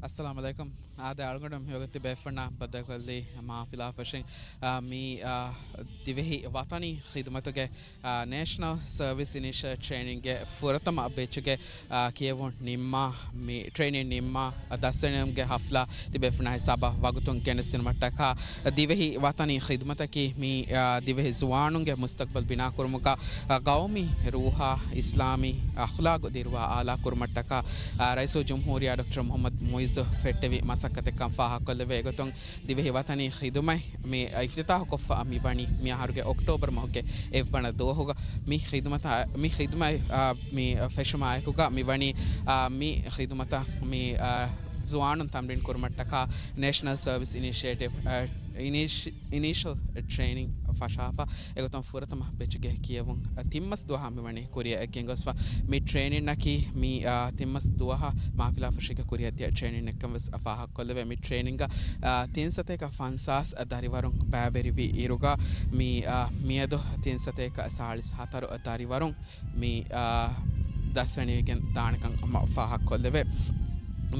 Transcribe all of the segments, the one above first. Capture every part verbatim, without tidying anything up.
އައްސަލާމު ޢަލައިކުމް. އާދެ، އަޅުގަނޑު މިވަގުތު ބޭފުޅުންނާ ބައްދަލުކޮށްލީ މާ ފިލާފަށިން، އާ، މި، އާ، ދިވެހި ވަތަނީ ޚިދުމަތުގެ، އާ، ނޭޝަނަލް ސަރވިސް އިނިޝިއޭޓް ޓްރޭނިންގެ ފުރަތަމަ ބެޗުގެ، އާ، ކިޔެވުން ނިންމާ، މި ޓްރޭނިން ނިންމާ، އާ، ދަސްވެނީމުގެ ހަފްލާ ތިބޭފުޅުންނާ ހިސާބަށް ވަގުތުން ގެނެސްދިނުމަށްޓަކާ، ދިވެހި ވަތަނީ ޚިދުމަތަކީ މި، އާ، ދިވެހި ޒުވާނުންގެ މުސްތަޤްބަލް ބިނާކުރުމުގަ، އާ، ގައުމީ ރޫހާ، އިސްލާމީ އަޚްލާގު ދިރުވާ އާލާކުރުމަށްޓަކާ، އާ، ރައީސުލްޖުމްހޫރިއްޔާ ޑޮކްޓަރ މުޙައްމަދު މުޢިއްޒު ފެއްޓެވި މަސައްކަތެއްކަން ފާހަގަކޮށްލެވޭ. އެގޮތުން ދިވެހި ވަތަނީ ޚިދުމަތް މި އިފްތިތާޙުކޮށްފަ މިވަނީ މިއަހަރުގެ އޮކްޓޯބަރު މަހުގެ އެއްވަނަ ދުވަހުގަ. މި ޚިދުމަތާ، މި ޚިދުމަތް، އާ، މި ފެށުމާއެކުގަ މިވަނީ، އާ، މި ޚިދުމަތަށް މި، އާ، ޒުވާނުން ތަމްރީން ކުރުމަށްޓަކާ ނޭޝަނަލް ސަރވިސް އިނިޝިއޭޓިވް، އާ، އިނިޝ-، އިނީޝަލް ޓްރޭނިން ފަށާފަ. އެގޮތުން ފުރަތަމަ ބެޗުގެ ކިޔެވުން ތިން މަސް ދުވަހަށް މިވަނީ ކުރިއަށް ގެންގޮސްފަ. މި ޓްރޭނިންއަކީ މި، އާ، ތިން މަސް ދުވަހަށް މާފިލާފަށީގަ ކުރިއަށްދިޔަ ޓްރޭނިންއެއްކަން ވެސް ފާހަގަކޮށްލެވޭ. މި ޓްރޭނިންގަ، އާ، ތިން ސަތޭކަ ފަންސާސް ދަރިވަރުން ބައިވެރިވި އިރުގަ، މި، އާ، މިއަދު ތިން ސަތޭކަ ސާޅީސް ހަތަރު ދަރިވަރުން މި، އާ، ދަސްވެނިވެގެން ދާނެކަން ހަމަ ފާހަގަކޮށްލެވޭ.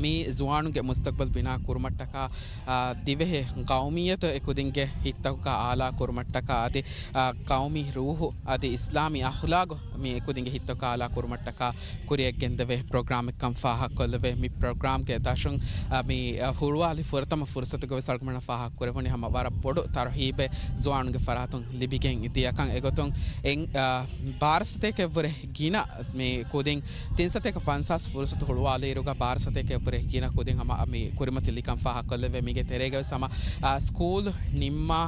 މި ޒުވާނުންގެ މުސްތަޤްބަލް ބިނާ ކުރުމަށްޓަކާ، އާ، ދިވެހި ޤައުމިއްޔަތު އެކުދިންގެ ހިތްތަކުގަ އާލާ ކުރުމަށްޓަކާ އަދި، އާ، ޤައުމީ ރޫޙު އަދި އިސްލާމީ އަޚްލާގު މި އެކުދިންގެ ހިތްތަކުގަ އާލާ ކުރުމަށްޓަކާ ކުރިއަށް ގެންދެވޭ ޕްރޮގްރާމެއްކަން ފާހަގަކޮށްލެވޭ. މި ޕްރޮގްރާމްގެ ދަށުން، އާ، މި، އާ، ހުޅުވާލި ފުރަތަމަ ފުރުސަތުގަ ވެސް އަޅުގަނޑުމެންނަށް ފާހަގަކުރެވުނީ ހަމަ ވަރަށް ބޮޑު ތަރުހީބެއް ޒުވާނުންގެ ފަރާތުން ލިބިގެން ދިޔަކަން. އެގޮތުން އެން-، އާ، ބާރަ ސަތޭކައަށްވުރެ ގިނަ މި ކުދިން ތިން ސަތޭކަ ފަންސާސް ފުރުސަތު ހުޅުވާލިއިރުގަ ބާރަ ސަތޭކައަށްވުރެ ގިނަ ކުދިން ހަމަ މި ކުރިމަތިލިކަން ފާހަގަކޮށްލެވޭ. މީގެ ތެރޭގަ ވެސް ހަމަ، އާ، ސްކޫލް ނިންމާ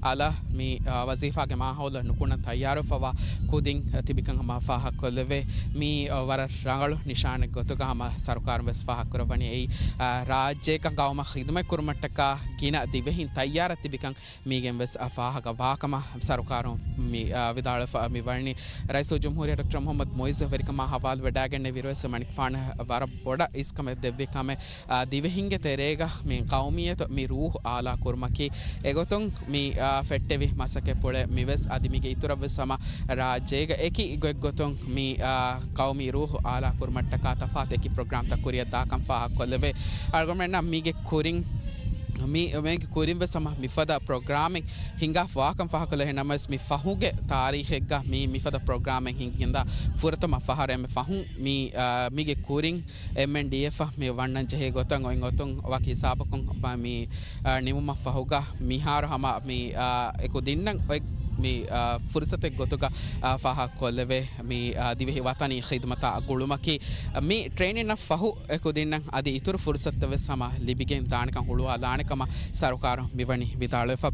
އަލަށް މި، އާ، ވަޒީފާގެ މާހައުލަށް ނުކުންނަން ތައްޔާރުވެފަވާ ކުދިން ތިބިކަން ހަމަ ފާހަގަކޮށްލެވޭ. މީ، އާ، ވަރަށް ރަނގަޅު ނިޝާނެއް ގޮތުގަ ހަމަ ސަރުކާރުން ވެސް ފާހަގަކުރައްވަނީ. އެއީ، އާ، ރާއްޖޭގަ ގައުމަށް ޚިދުމަތް ކުރުމަށްޓަކާ ގިނަ ދިވެހިން ތައްޔާރަށް ތިބިކަން މީގެން ވެސް އަ، ފާހަގަ ވާކަމަށް ސަރުކާރުން މި، އަ، ވިދާޅުވެފަ މި ވަނީ. ރައީސުލްޖުމްހޫރިއްޔާ ޑޮކްޓަރ މުޙައްމަދު މުޢިއްޒު ވެރިކަމާ ހަވާލު ވެޑާގެންނެވިއިރު ވެސް މަނިކުފާނަށް ވަރަށް ބޮޑަށް އިސްކަމެއް ދެއްވި ކަމެއް، އަ، ދިވެހިންގެ ތެރޭގަ މި ޤައުމިއްޔަތު މި ރޫޙު އާލާ ކުރުމަކީ އެގޮތުން މި، އަ، ފެއްޓެވި މަސައްކަތްޕުޅެއް މިވެސް. އަދި މީގެ އިތުރަށް ވެސް ހަމަ ރާއްޖޭގަ އެކި ގޮތްގޮތުން މި، އަ، ޤައުމީ ރޫޙު އާލާ ކުރުމަށްޓަކާ ތަފާތު އެކި ޕްރޮގްރާމްތައް ކުރިއަށް ދާކަން ފާހަގަކޮށްލެވޭ. އަޅުގަނޑުމެންނަށް މީގެ ކުރިން މި، މީގެ ކުރިން ވެސް ހަމަ މިފަދަ ޕްރޮގްރާމެއް ހިނގާފަ ވާކަން ފާހަގަކޮށްލަ. އެހެންނަމަވެސް މި ފަހުގެ ތާރީޚެއްގަ މި، މިފަދަ ޕްރޮގްރާމެއް ހިނގިގެންދާ ފުރަތަމަ ފަހަރު އެންމެ ފަހުން މި، އާ، މީގެ ކުރިން އެމްއެންޑީއެފް މި ވަންނަން ޖެހޭ ގޮތަށް އޮތް އޮތުން ވަކި ހިސާބަކުން މި، އާ، ނިމުމަށް ފަހުގަ މިހާރު ހަމަ މި، އާ، އެކުދިންނަށް އޮތް މި، އާ، ފުރުސަތެއް ގޮތުގަ، އާ، ފާހަގަކޮށްލެވޭ. މި، އާ، ދިވެހި ވަތަނީ ޚިދުމަތާ ގުޅުމަކީ މި ޓްރޭނިންއަށް ފަހު އެކުދިންނަށް އަދި އިތުރު ފުރުސަތުތައް ވެސް ހަމަ ލިބިގެން ދާނެކަން ހުޅުވާލާނެ ކަމަށް ސަރުކާރުން މިވަނީ ވިދާޅުވެފަ.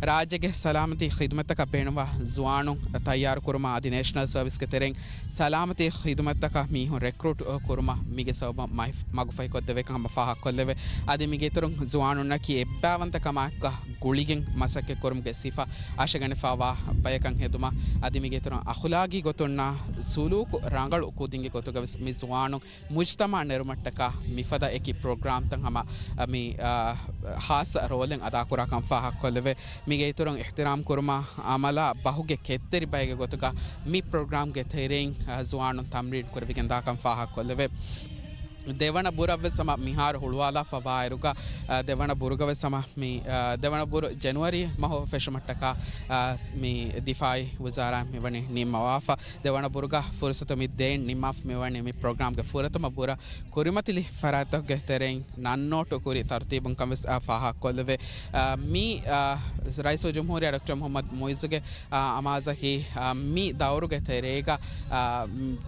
ރާއްޖޭގެ ސަލާމަތީ ޚިދުމަތްތަކަށް ބޭނުންވާ ޒުވާނުން ތައްޔާރުކުރުމާ އަދި ނޭޝަނަލް ސަރވިސްގެ ތެރެއިން ސަލާމަތީ ޚިދުމަތްތަކަށް މީހުން ރެކްރޫޓް ކުރުމަށް މީގެ ސަބަބުން މައި-، މަގުފަހިކޮށްދެވޭކަން ހަމަ ފާހަގަކޮށްލެވޭ. އަދި މީގެ އިތުރުން ޒުވާނުންނަކީ އެއްބައިވަންތަކަމާއެކު ގުޅިގެން މަސައްކަތްކުރުމުގެ ސިފަ އަށަގަނެފަވާ ބަޔަކަށް ހެދުމަށް އަދި މީގެ އިތުރުން އަޚުލާގީ ގޮތުންނާ ސުލޫކު ރަނގަޅު ކުދިންގެ ގޮތުގަ ވެސް މި ޒުވާނުން މުޖުތަމަޢަށް ނެރުމަށްޓަކާ މިފަދަ އެކި ޕްރޮގްރާމްތައް ހަމަ މި، އާ، ހާއްސަ ރޯލެއް އަދާކުރާކަން ފާހަގަކޮށްލެވޭ. މީގެ އިތުރުން އިޙްތިރާމް ކުރުމާ އަމަލާ ބަހުގެ ކެތްތެރި ބައެއްގެ ގޮތުގަ މި ޕްރޮގްރާމްގެ ތެރެއިން، އާ، ޒުވާނުން ތަމްރީން ކުރެވިގެން ދާކަން ފާހަގަކޮށްލެވޭ. ދެވަނަ ބުރަށް ވެސް ހަމަ މިހާރު ހުޅުވާލާފަ ވާއިރުގަ، އާ، ދެވަނަ ބުރުގަ ވެސް ހަމަ މި، އާ، ދެވަނަ ބުރު ޖެނުއަރީ މަހު ފެށުމަށްޓަކާ، އާ، މި ދިފާއީ ވުޒާރާ މިވަނީ ނިންމަވާފަ. ދެވަނަ ބުރުގަ ފުރުސަތު މި ދޭން ނިންމާފަ މިވަނީ މި ޕްރޮގްރާމްގެ ފުރަތަމަ ބުރަށް ކުރިމަތިލި ފަރާތްތަކުގެ ތެރެއިން ނަން ނޯޓު ކުރި ތަރުތީބުން ކަން ވެސް، އާ، ފާހަގަކޮށްލެވޭ. އާ، މި، އާ، ރައީސުލްޖުމްހޫރިއްޔާ ޑޮކްޓަރ މުޙައްމަދު މުޢިއްޒުގެ، އާ، އަމާޒަކީ، އާ، މި ދައުރުގެ ތެރޭގަ، އާ،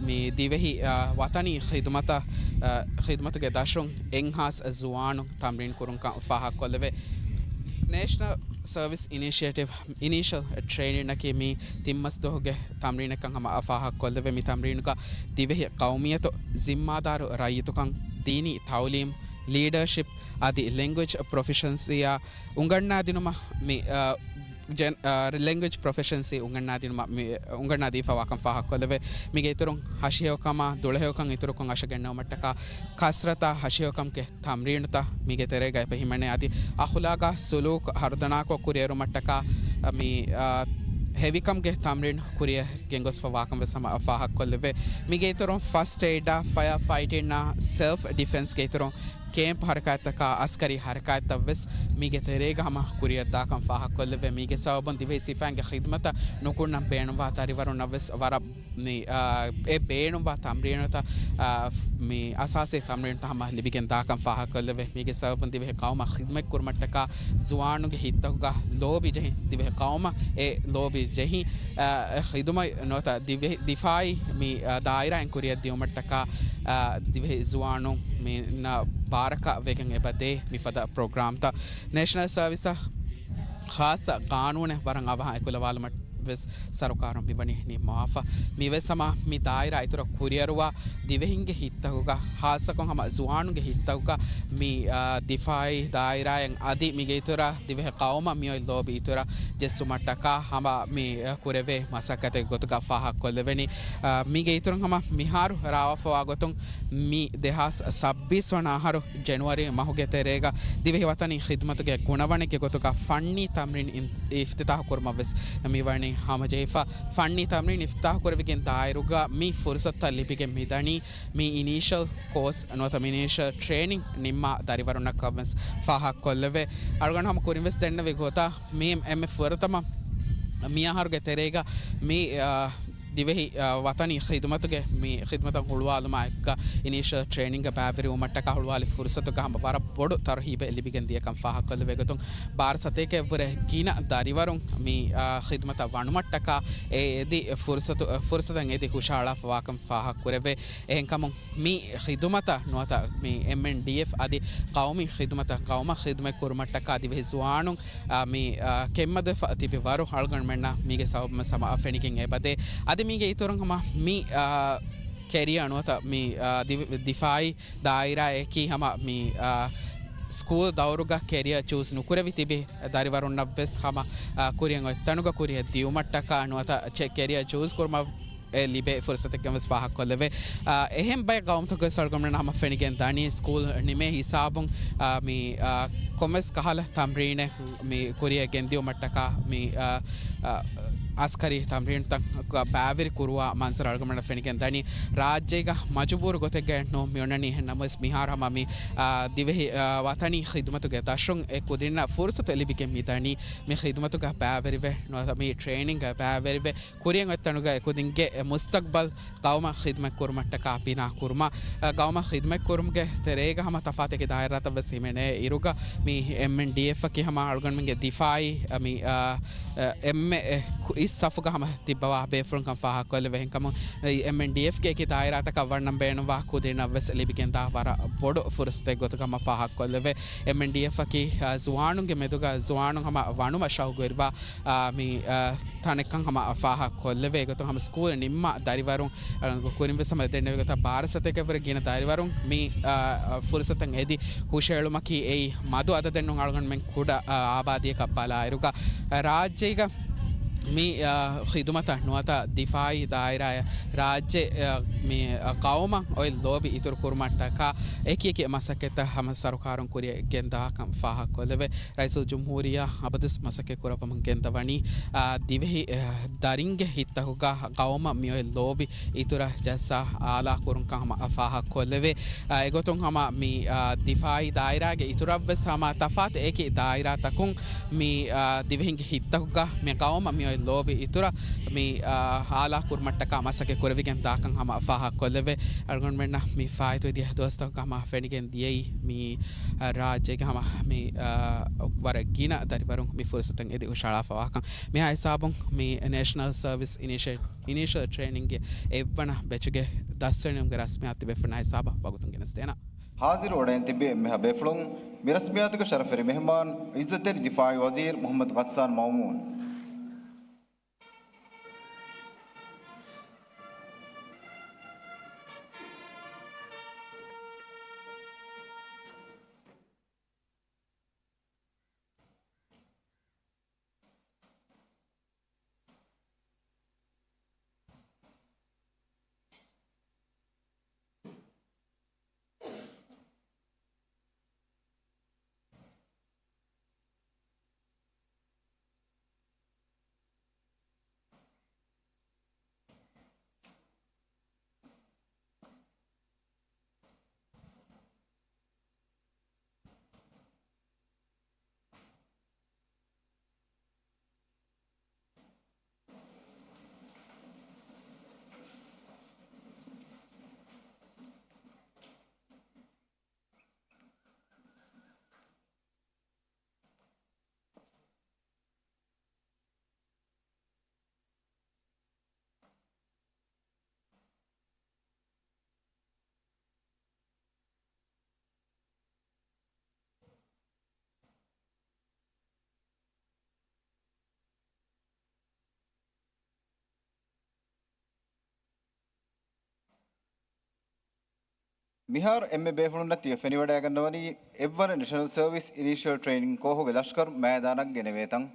މި ދިވެހި، އާ، ވަތަނީ ޚިދުމަތަށް، އާ، ޚިދުމަތުގެ ދަށުން އެންހާސް ޒުވާނުން ތަމްރީން ކުރުން ކަން ފާހަގަކޮށްލެވޭ. ނޭޝަނަލް ސަރވިސް އިނިޝިއޭޓިވް އިނީޝަލް ޓްރޭނިންއަކީ މީ ތިން މަސް ދުވަހުގެ ތަމްރީނެއްކަން ހަމަ ފާހަގަކޮށްލެވޭ. މި ތަމްރީނުގަ ދިވެހި ޤައުމިއްޔަތު، ޒިންމާދާރު ރައްޔިތުކަން، ދީނީ ތަޢުލީމް، ލީޑަރޝިޕް އަދި ލެންގުއޭޖް ޕްރޮފިޝަންސީއާ އުނގަންނާދިނުމަށް މި، އަ، ޖެން-، އަ، ލެންގުއޭޖް ޕްރޮފެޝަންސީ އުނގަންނާދިނުމަށް މި، އުނގަންނާދީފަވާކަން ފާހަގަކޮށްލެވޭ. މީގެ އިތުރުން ހަށިހެޔޮކަމާ، ދުޅަހެޔޮކަން އިތުރުކޮށް އަށަގެންނެވުމަށްޓަކާ، ކަސްރަތާ ހަށިހެޔޮކަމުގެ ތަމްރީނުތައް މީގެ ތެރޭގައި އެބަ ހިމެނޭ. އަދި އަޚުލާގާ ސުލޫކު ހަރުދަނާކޮށް ކުރިއެރުމަށްޓަކާ، މި، އާ، ހެވިކަމުގެ ތަމްރީނު ކުރިއަށް ގެންގޮސްފަވާކަން ވެސް ހަމަ ފާހަގަކޮށްލެވޭ. މީގެ އިތުރުން ފަސްޓް އެއިޑާ، ފަޔަރ ފައިޓިންއާ، ސެލްފް ޑިފެންސްގެ އިތުރުން ކޭމްޕް ހަރަކާތްތަކާ، އަސްކަރީ ހަރަކާތްތައް ވެސް މީގެ ތެރޭގަ ހަމަ ކުރިއަށް ދާކަން ފާހަގަކޮށްލެވޭ. މީގެ ސަބަބުން ދިވެހި ސިފައިންގެ ޚިދުމަތަށް ނުކުންނަން ބޭނުންވާ ދަރިވަރުންނަށް ވެސް ވަރަށް މި، އާ، އެ ބޭނުންވާ ތަމްރީނުތައް، އާ، މި އަސާސީ ތަމްރީނުތައް ހަމަ ލިބިގެން ދާކަން ފާހަގަކޮށްލެވޭ. މީގެ ސަބަބުން ދިވެހި ޤައުމަށް ޚިދުމަތް ކުރުމަށްޓަކާ ޒުވާނުންގެ ހިތްތަކުގަ ލޯބި ޖެހި، ދިވެހި ޤައުމަށް އެ ލޯބި ޖެހި، އާ، ޚިދުމަތް ނުވަތަ ދިވެހި، ދިފާއީ މި، އާ، ދާއިރާއިން ކުރިއަށް ދިއުމަށްޓަކާ، އާ، ދިވެހި ޒުވާނުން މި ބާރަކަށް ވެގެން އެބަދޭ މިފަދަ ޕްރޮގްރާމްތައް. ނޭޝަނަލް ސަރވިސަށް ޚާއްޞަ ޤާނޫނެއް ވަރަށް އަވަހަށް އެކުލަވާލުމަށް ވެސް ސަރުކާރުން މިވަނީ ނިންމަވާފަ. މިވެސް ހަމަ މި ދާއިރާ އިތުރަށް ކުރިއަރުވާ ދިވެހިންގެ ހިތްތަކުގަ، ޚާއްޞަކޮށް ހަމަ ޒުވާނުންގެ ހިތްތަކުގަ މި، އާ، ދިފާއީ ދާއިރާއިން އަދި މީގެ އިތުރަށް ދިވެހި ޤައުމަށް މިއޮތް ލޯބި އިތުރަށް ޖެއްސުމަށްޓަކާ ހަމަ މި، އާ، ކުރެވޭ މަސައްކަތެއް ގޮތުގަ ފާހަގަކޮށްލެވެނީ. އާ، މީގެ އިތުރުން ހަމަ މިހާރު ރާވާފަވާ ގޮތުން މި ދެހާސް ސައްބީސް ވަނަ އަހަރު ޖެނުއަރީ މަހުގެ ތެރޭގަ ދިވެހި ވަތަނީ ޚިދުމަތުގެ ގުނަވަނެއްގެ ގޮތުގަ ފަންނީ ތަމްރީން އިން-، އިފްތިތާހު ކުރުމަށް ވެސް މިވަނީ ހަމަޖެހިފަ. ފަންނީ ތަމްރީން އިފްތިތާހު ކުރެވިގެން ދާއިރުގަ މި ފުރުސަތުތައް ލިބިގެން މިދަނީ މި އިނީޝަލް ކޯސް ނުވަތަ މި އިނީޝަލް ޓްރޭނިން ނިންމާ ދަރިވަރުންނަކަށް ވެސް ފާހަގަކޮށްލެވޭ. އަޅުގަނޑު ހަމަ ކުރިން ވެސް ދެންނެވި ގޮތަށް މި އެންމެ ފުރަތަމަ މި އަހަރުގެ ތެރޭގަ މި، އާ، ދިވެހި، އާ، ވަތަނީ ޚިދުމަތުގެ މި ޚިދުމަތަށް ހުޅުވާލުމާ އެކުގަ އިނީޝަލް ޓްރޭނިންގ ބައިވެރިވުމަށްޓަކާ ހުޅުވާލި ފުރުސަތުގަ ހަމަ ވަރަށް ބޮޑު ތަރުހީބެއް ލިބިގެން ދިޔަކަން ފާހަގަކޮށްލެވޭ ގޮތުން، ބާރަ ސަތޭކައެއްވުރެ ގިނަ ދަރިވަރުން މި، އާ، ޚިދުމަތަށް ވަނުމަށްޓަކާ އެ އެދި ފުރުސަތު، ފުރުސަތަށް އެދި ހުށަހަޅާފަވާކަން ފާހަގަކުރެވޭ. އެހެންކަމުން މި ޚިދުމަތަށް ނުވަތަ މި އެމްއެންޑީއެފް އަދި ޤައުމީ ޚިދުމަތަށް، ޤައުމަށް ޚިދުމަތް ކުރުމަށްޓަކާ ދިވެހި ޒުވާނުން، އާ، މި، އާ، ކެތްމަދުވެފަ ތިބި ވަރު އަޅުގަނޑުމެންނަށް މީގެ ސަބަބުން ހަމަ ފެނިގެން އެބަދޭ. އަދި މީގެ އިތުރުން ހަމަ މި، އާ، ކެރިއަރ ނުވަތަ މި، އާ، ދި-، ދިފާއީ ދާއިރާއަކީ ހަމަ މި، އާ، ސްކޫލް ދައުރުގަ ކެރިއަރ ޗޫސް ނުކުރެވި ތިބި ދަރިވަރުންނަށް ވެސް ހަމަ، އާ، ކުރިއަށް އޮތް ތަނުގަ ކުރިއަށް ދިއުމަށްޓަކާ ނުވަތަ ޗެ-، ކެރިއަރ ޗޫސް ކުރުމަށް އެ ލިބޭ ފުރުސަތެއްގެ ވެސް ފާހަގަކޮށްލެވޭ. އާ، އެހެން ބައެއް ގައުމުތަކުގެ ސަރުގަމުން ހަމަ ފެނިގެން ދަނީ ސްކޫލް ނިމޭ ހިސާބުން، އާ، މި، އާ، ކޮންމެސް ކަހަލަ ތަމްރީނެއް މި ކުރިއަށް ގެންދިއުމަށްޓަކާ މި، އާ، އާ، އަސްކަރީ ތަމްރީނުތައް ބައިވެރި ކުރުވާ މަންޒަރު އަޅުގަމެންނަށް ފެނިގެން ދަނީ. ރާއްޖޭގަ މަޖުބޫރު ގޮތެއްގައެއް ނޫން މި އޮންނަނީ. އެހެން ނަމަވެސް މިހާރު ހަމަ މި، އާ، ދިވެހި، އާ، ވަތަނީ ޚިދުމަތުގެ ދަށުން އެ ކުދިންނަށް ފުރުސަތު ލިބިގެން މިދަނީ. މި ޚިދުމަތުގަ ބައިވެރިވެ ނުވަތަ މި ޓްރޭނިންގ ބައިވެރިވެ ކުރިއަށް އޮތް ތަނުގަ އެކުދިންގެ މުސްތަގްބަލް ޤައުމަށް ޚިދުމަތް ކުރުމަށްޓަކާ ބިނާ ކުރުމަށް، އަ، ޤައުމަށް ޚިދުމަތް ކުރުމުގެ ތެރޭގަ ހަމަ ތަފާތު އެކި ދާއިރާތައް ވެސް ހިމެނޭ އިރުގަ މި އެމްއެންޑީއެފް އަކީ ހަމަ އަޅުގަނޑުމެންގެ ދިފާއީ، އަ، މި، އަ، އެ، އެންމެ އެ ކު-، އިސް ސަފުގަ ހަމަ ތިއްބަވާ ބޭފުޅުންކަން ފާހަގަކޮށްލެވޭ. އެހެންކަމުން އެމްއެންޑީއެފްގެ އެކި ދާއިރާތަކަށް ވަންނަން ބޭނުންވާ ކުދިންނަށް ވެސް ލިބިގެންދާ ވަރަށް ބޮޑު ފުރުސަތެއް ގޮތުގަ ހަމަ ފާހަގަކޮށްލެވޭ. އެމްއެންޑީއެފް އަކީ، އަ، ޒުވާނުންގެ މެދުގަ ޒުވާނުން ހަމަ ވަނުމަށް ޝައުގުވެރިވާ، އާ، މި، އާ، ތަނެއްކަން ހަމަ ފާހަގަކޮށްލެވޭ. އެގޮތުން ހަމަ ސްކޫލް ނިންމާ ދަރިވަރުން، އަ، ކުރިން ވެސް ހަމަ ދެންނެވި ގޮތަށް ބާރަ ސަތޭކައެއްވުރެ ގިނަ ދަރިވަރުން މި، އާ، ފުރުސަތަށް އެދި ހުށައެޅުމަކީ އެއީ މަދު އަދަދެއް ނޫން. އަޅުގަނޑުމެން ކުޑަ، އާ، އާބާދީއަކަށް ބަލާއިރުގަ ރާއްޖޭގަ މި، އާ، ޚިދުމަތަށް ނުވަތަ ދިފާއީ ދާއިރާއަށް ރާއްޖެ، އާ، މި، އާ، ޤައުމަށް އޮތް ލޯބި އިތުރު ކުރުމަށްޓަކާ އެކި އެކި މަސައްކަތްތައް ހަމަ ސަރުކާރުން ކުރިއަށް ގެންދާކަން ފާހަގަކޮށްލެވޭ. ރައީސުލްޖުމްހޫރިއްޔާ އަބަދުވެސް މަސައްކަތް ކުރައްވަމުން ގެންދަވަނީ، އާ، ދިވެހި، އެ، ދަރިންގެ ހިތްތަކުގަ ޤައުމަށް މިއޮތް ލޯބި އިތުރަށް ޖައްސާ އާލާ ކުރުންކަން ހަމަ ފާހަގަކޮށްލެވޭ. އާ، އެގޮތުން ހަމަ މި، އާ، ދިފާއީ ދާއިރާގެ އިތުރަށްވެސް ހަމަ ތަފާތު އެކި ދާއިރާތަކުން މި، އާ، ދިވެހިންގެ ހިތްތަކުގަ މި ޤައުމަށް މިއޮތް ލޯބި އިތުރަށް މި، އާ، އާލާ ކުރުމަށްޓަކާ މަސައްކަތް ކުރެވިގެން ދާކަން ހަމަ ފާހަގަކޮށްލެވޭ. އަޅުގަނޑުމެންނަށް މި ފާއިތުވި ދިހަ ދުވަސްތަކުގަ ހަމަ ފެނިގެން ދިޔައީ މި، އާ، ރާއްޖޭގެ ހަމަ މި، އާ، ވަރަށް ގިނަ ދަރިވަރުން މި ފުރުސަތަށް އެދި ހުށަހަޅާފަވާކަން. މިހާ ހިސާބުން މި ނޭޝަނަލް ސަރވިސް އިނީޝިއޭ-، އިނީޝަލް ޓްރޭނިންގގެ އެއްވަނަ ބެޗުގެ ދަސްވެނިވުމުގެ ރަސްމިއްޔާތު ތިބޭފުޅުންނާ ހިސާބަށް ވަގުތުން ގެނެސްދޭނަން. ހާޒިރު އުޅެން ތިބި އެންމެހާ ބޭފުޅުން މި ރަސްމިއްޔާތުގެ ޝަރަފުވެރި މެހުމާން އިއްޒަތްތެރި ދިފާއީ ވަޒީރު މުޙައްމަދު ޣައްސާން މައުމޫން. މިހާރު އެންމެ ބޭފުޅުންނަށް ތިޔަ ފެނިވަޑައިގަންނަވަނީ އެއްވަރަށް ނެޝަނަލް ސަރވިސް އިނީޝިއަލް ޓްރެއިނިން ކޯހުގެ ލަޝްކަރު މައިދާނަށް ގެނެވޭތަން.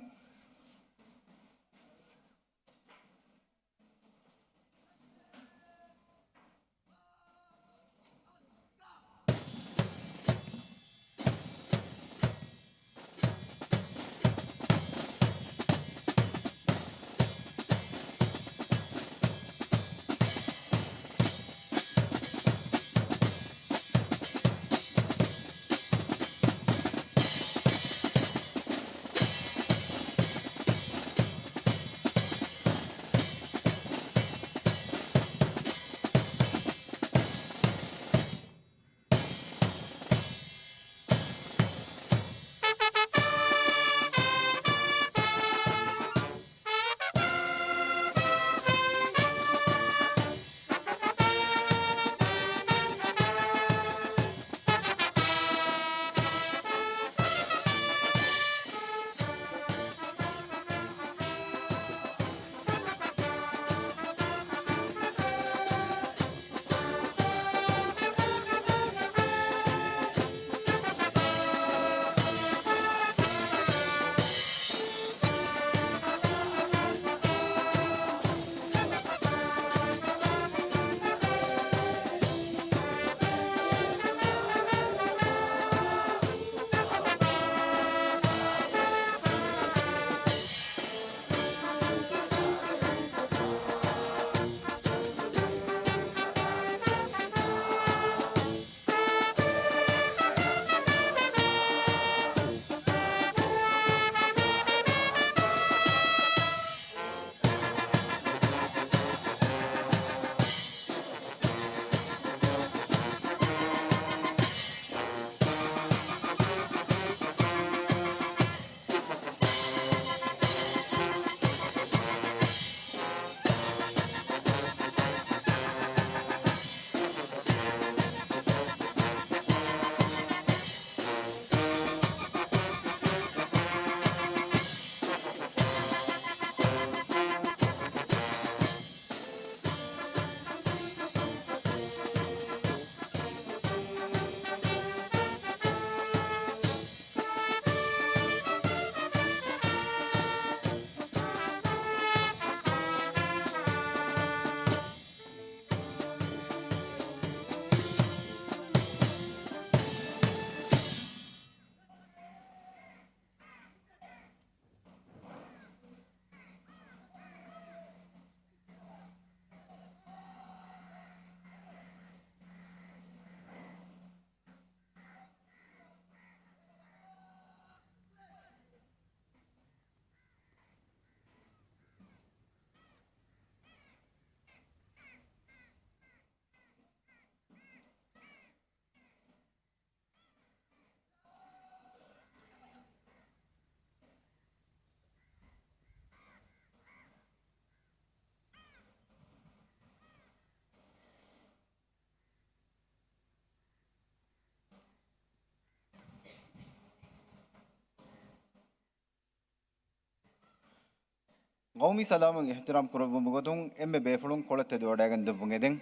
ގައުމީ ސަލާމަތް އިޙްތިރާމް ކުރެއްވުމުގެ ގޮތުން އެންމެ ބޭފުޅުން ކޮޅަށް ތެދުވަޑައިގެން ދެއްވުން އެދެން.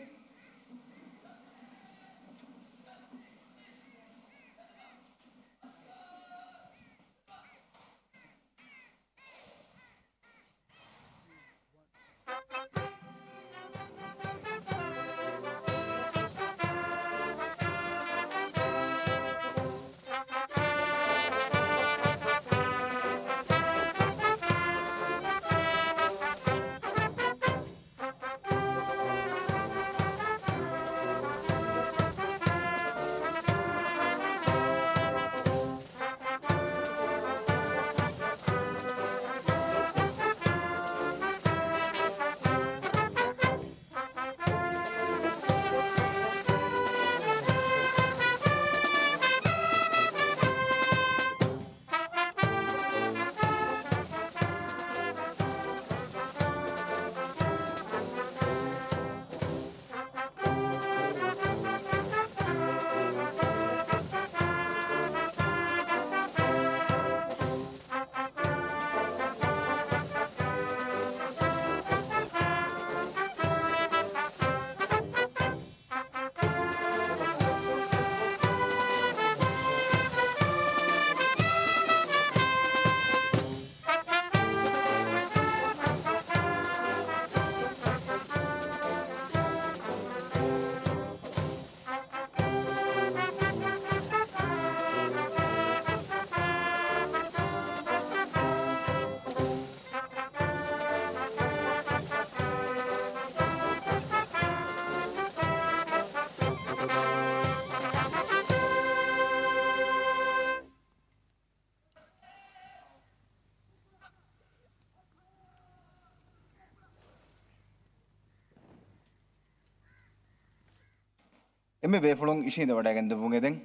އެންމެ ބޭފުޅުން އިށީނދެވަޑައިގެން ދެއްވުން އެދެން.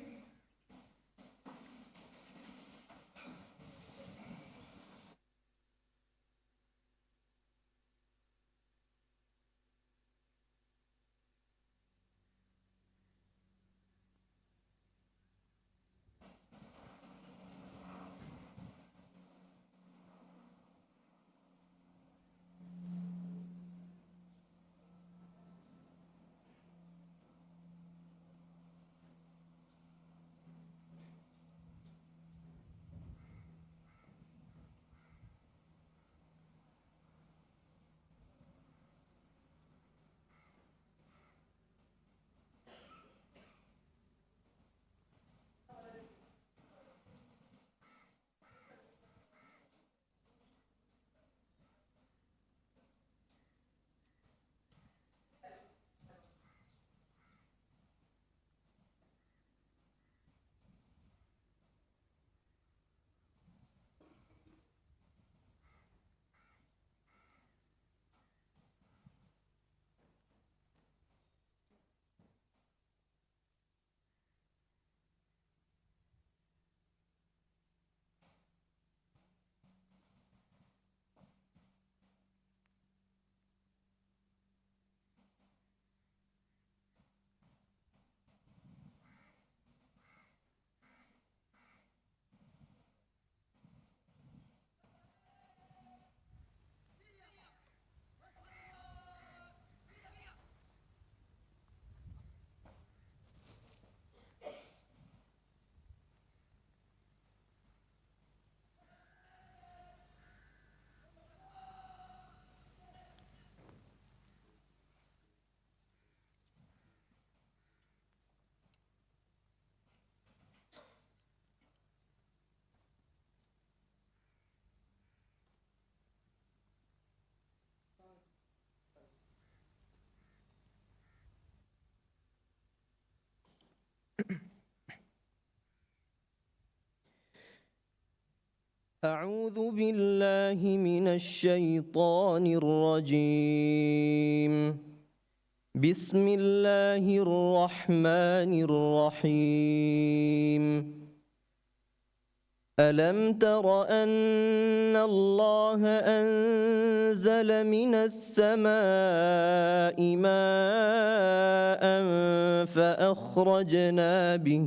أعوذ بالله من الشيطان الرجيم. بسم الله الرحمن الرحيم. ألم تر أن الله أنزل من السماء ماء فأخرجنا به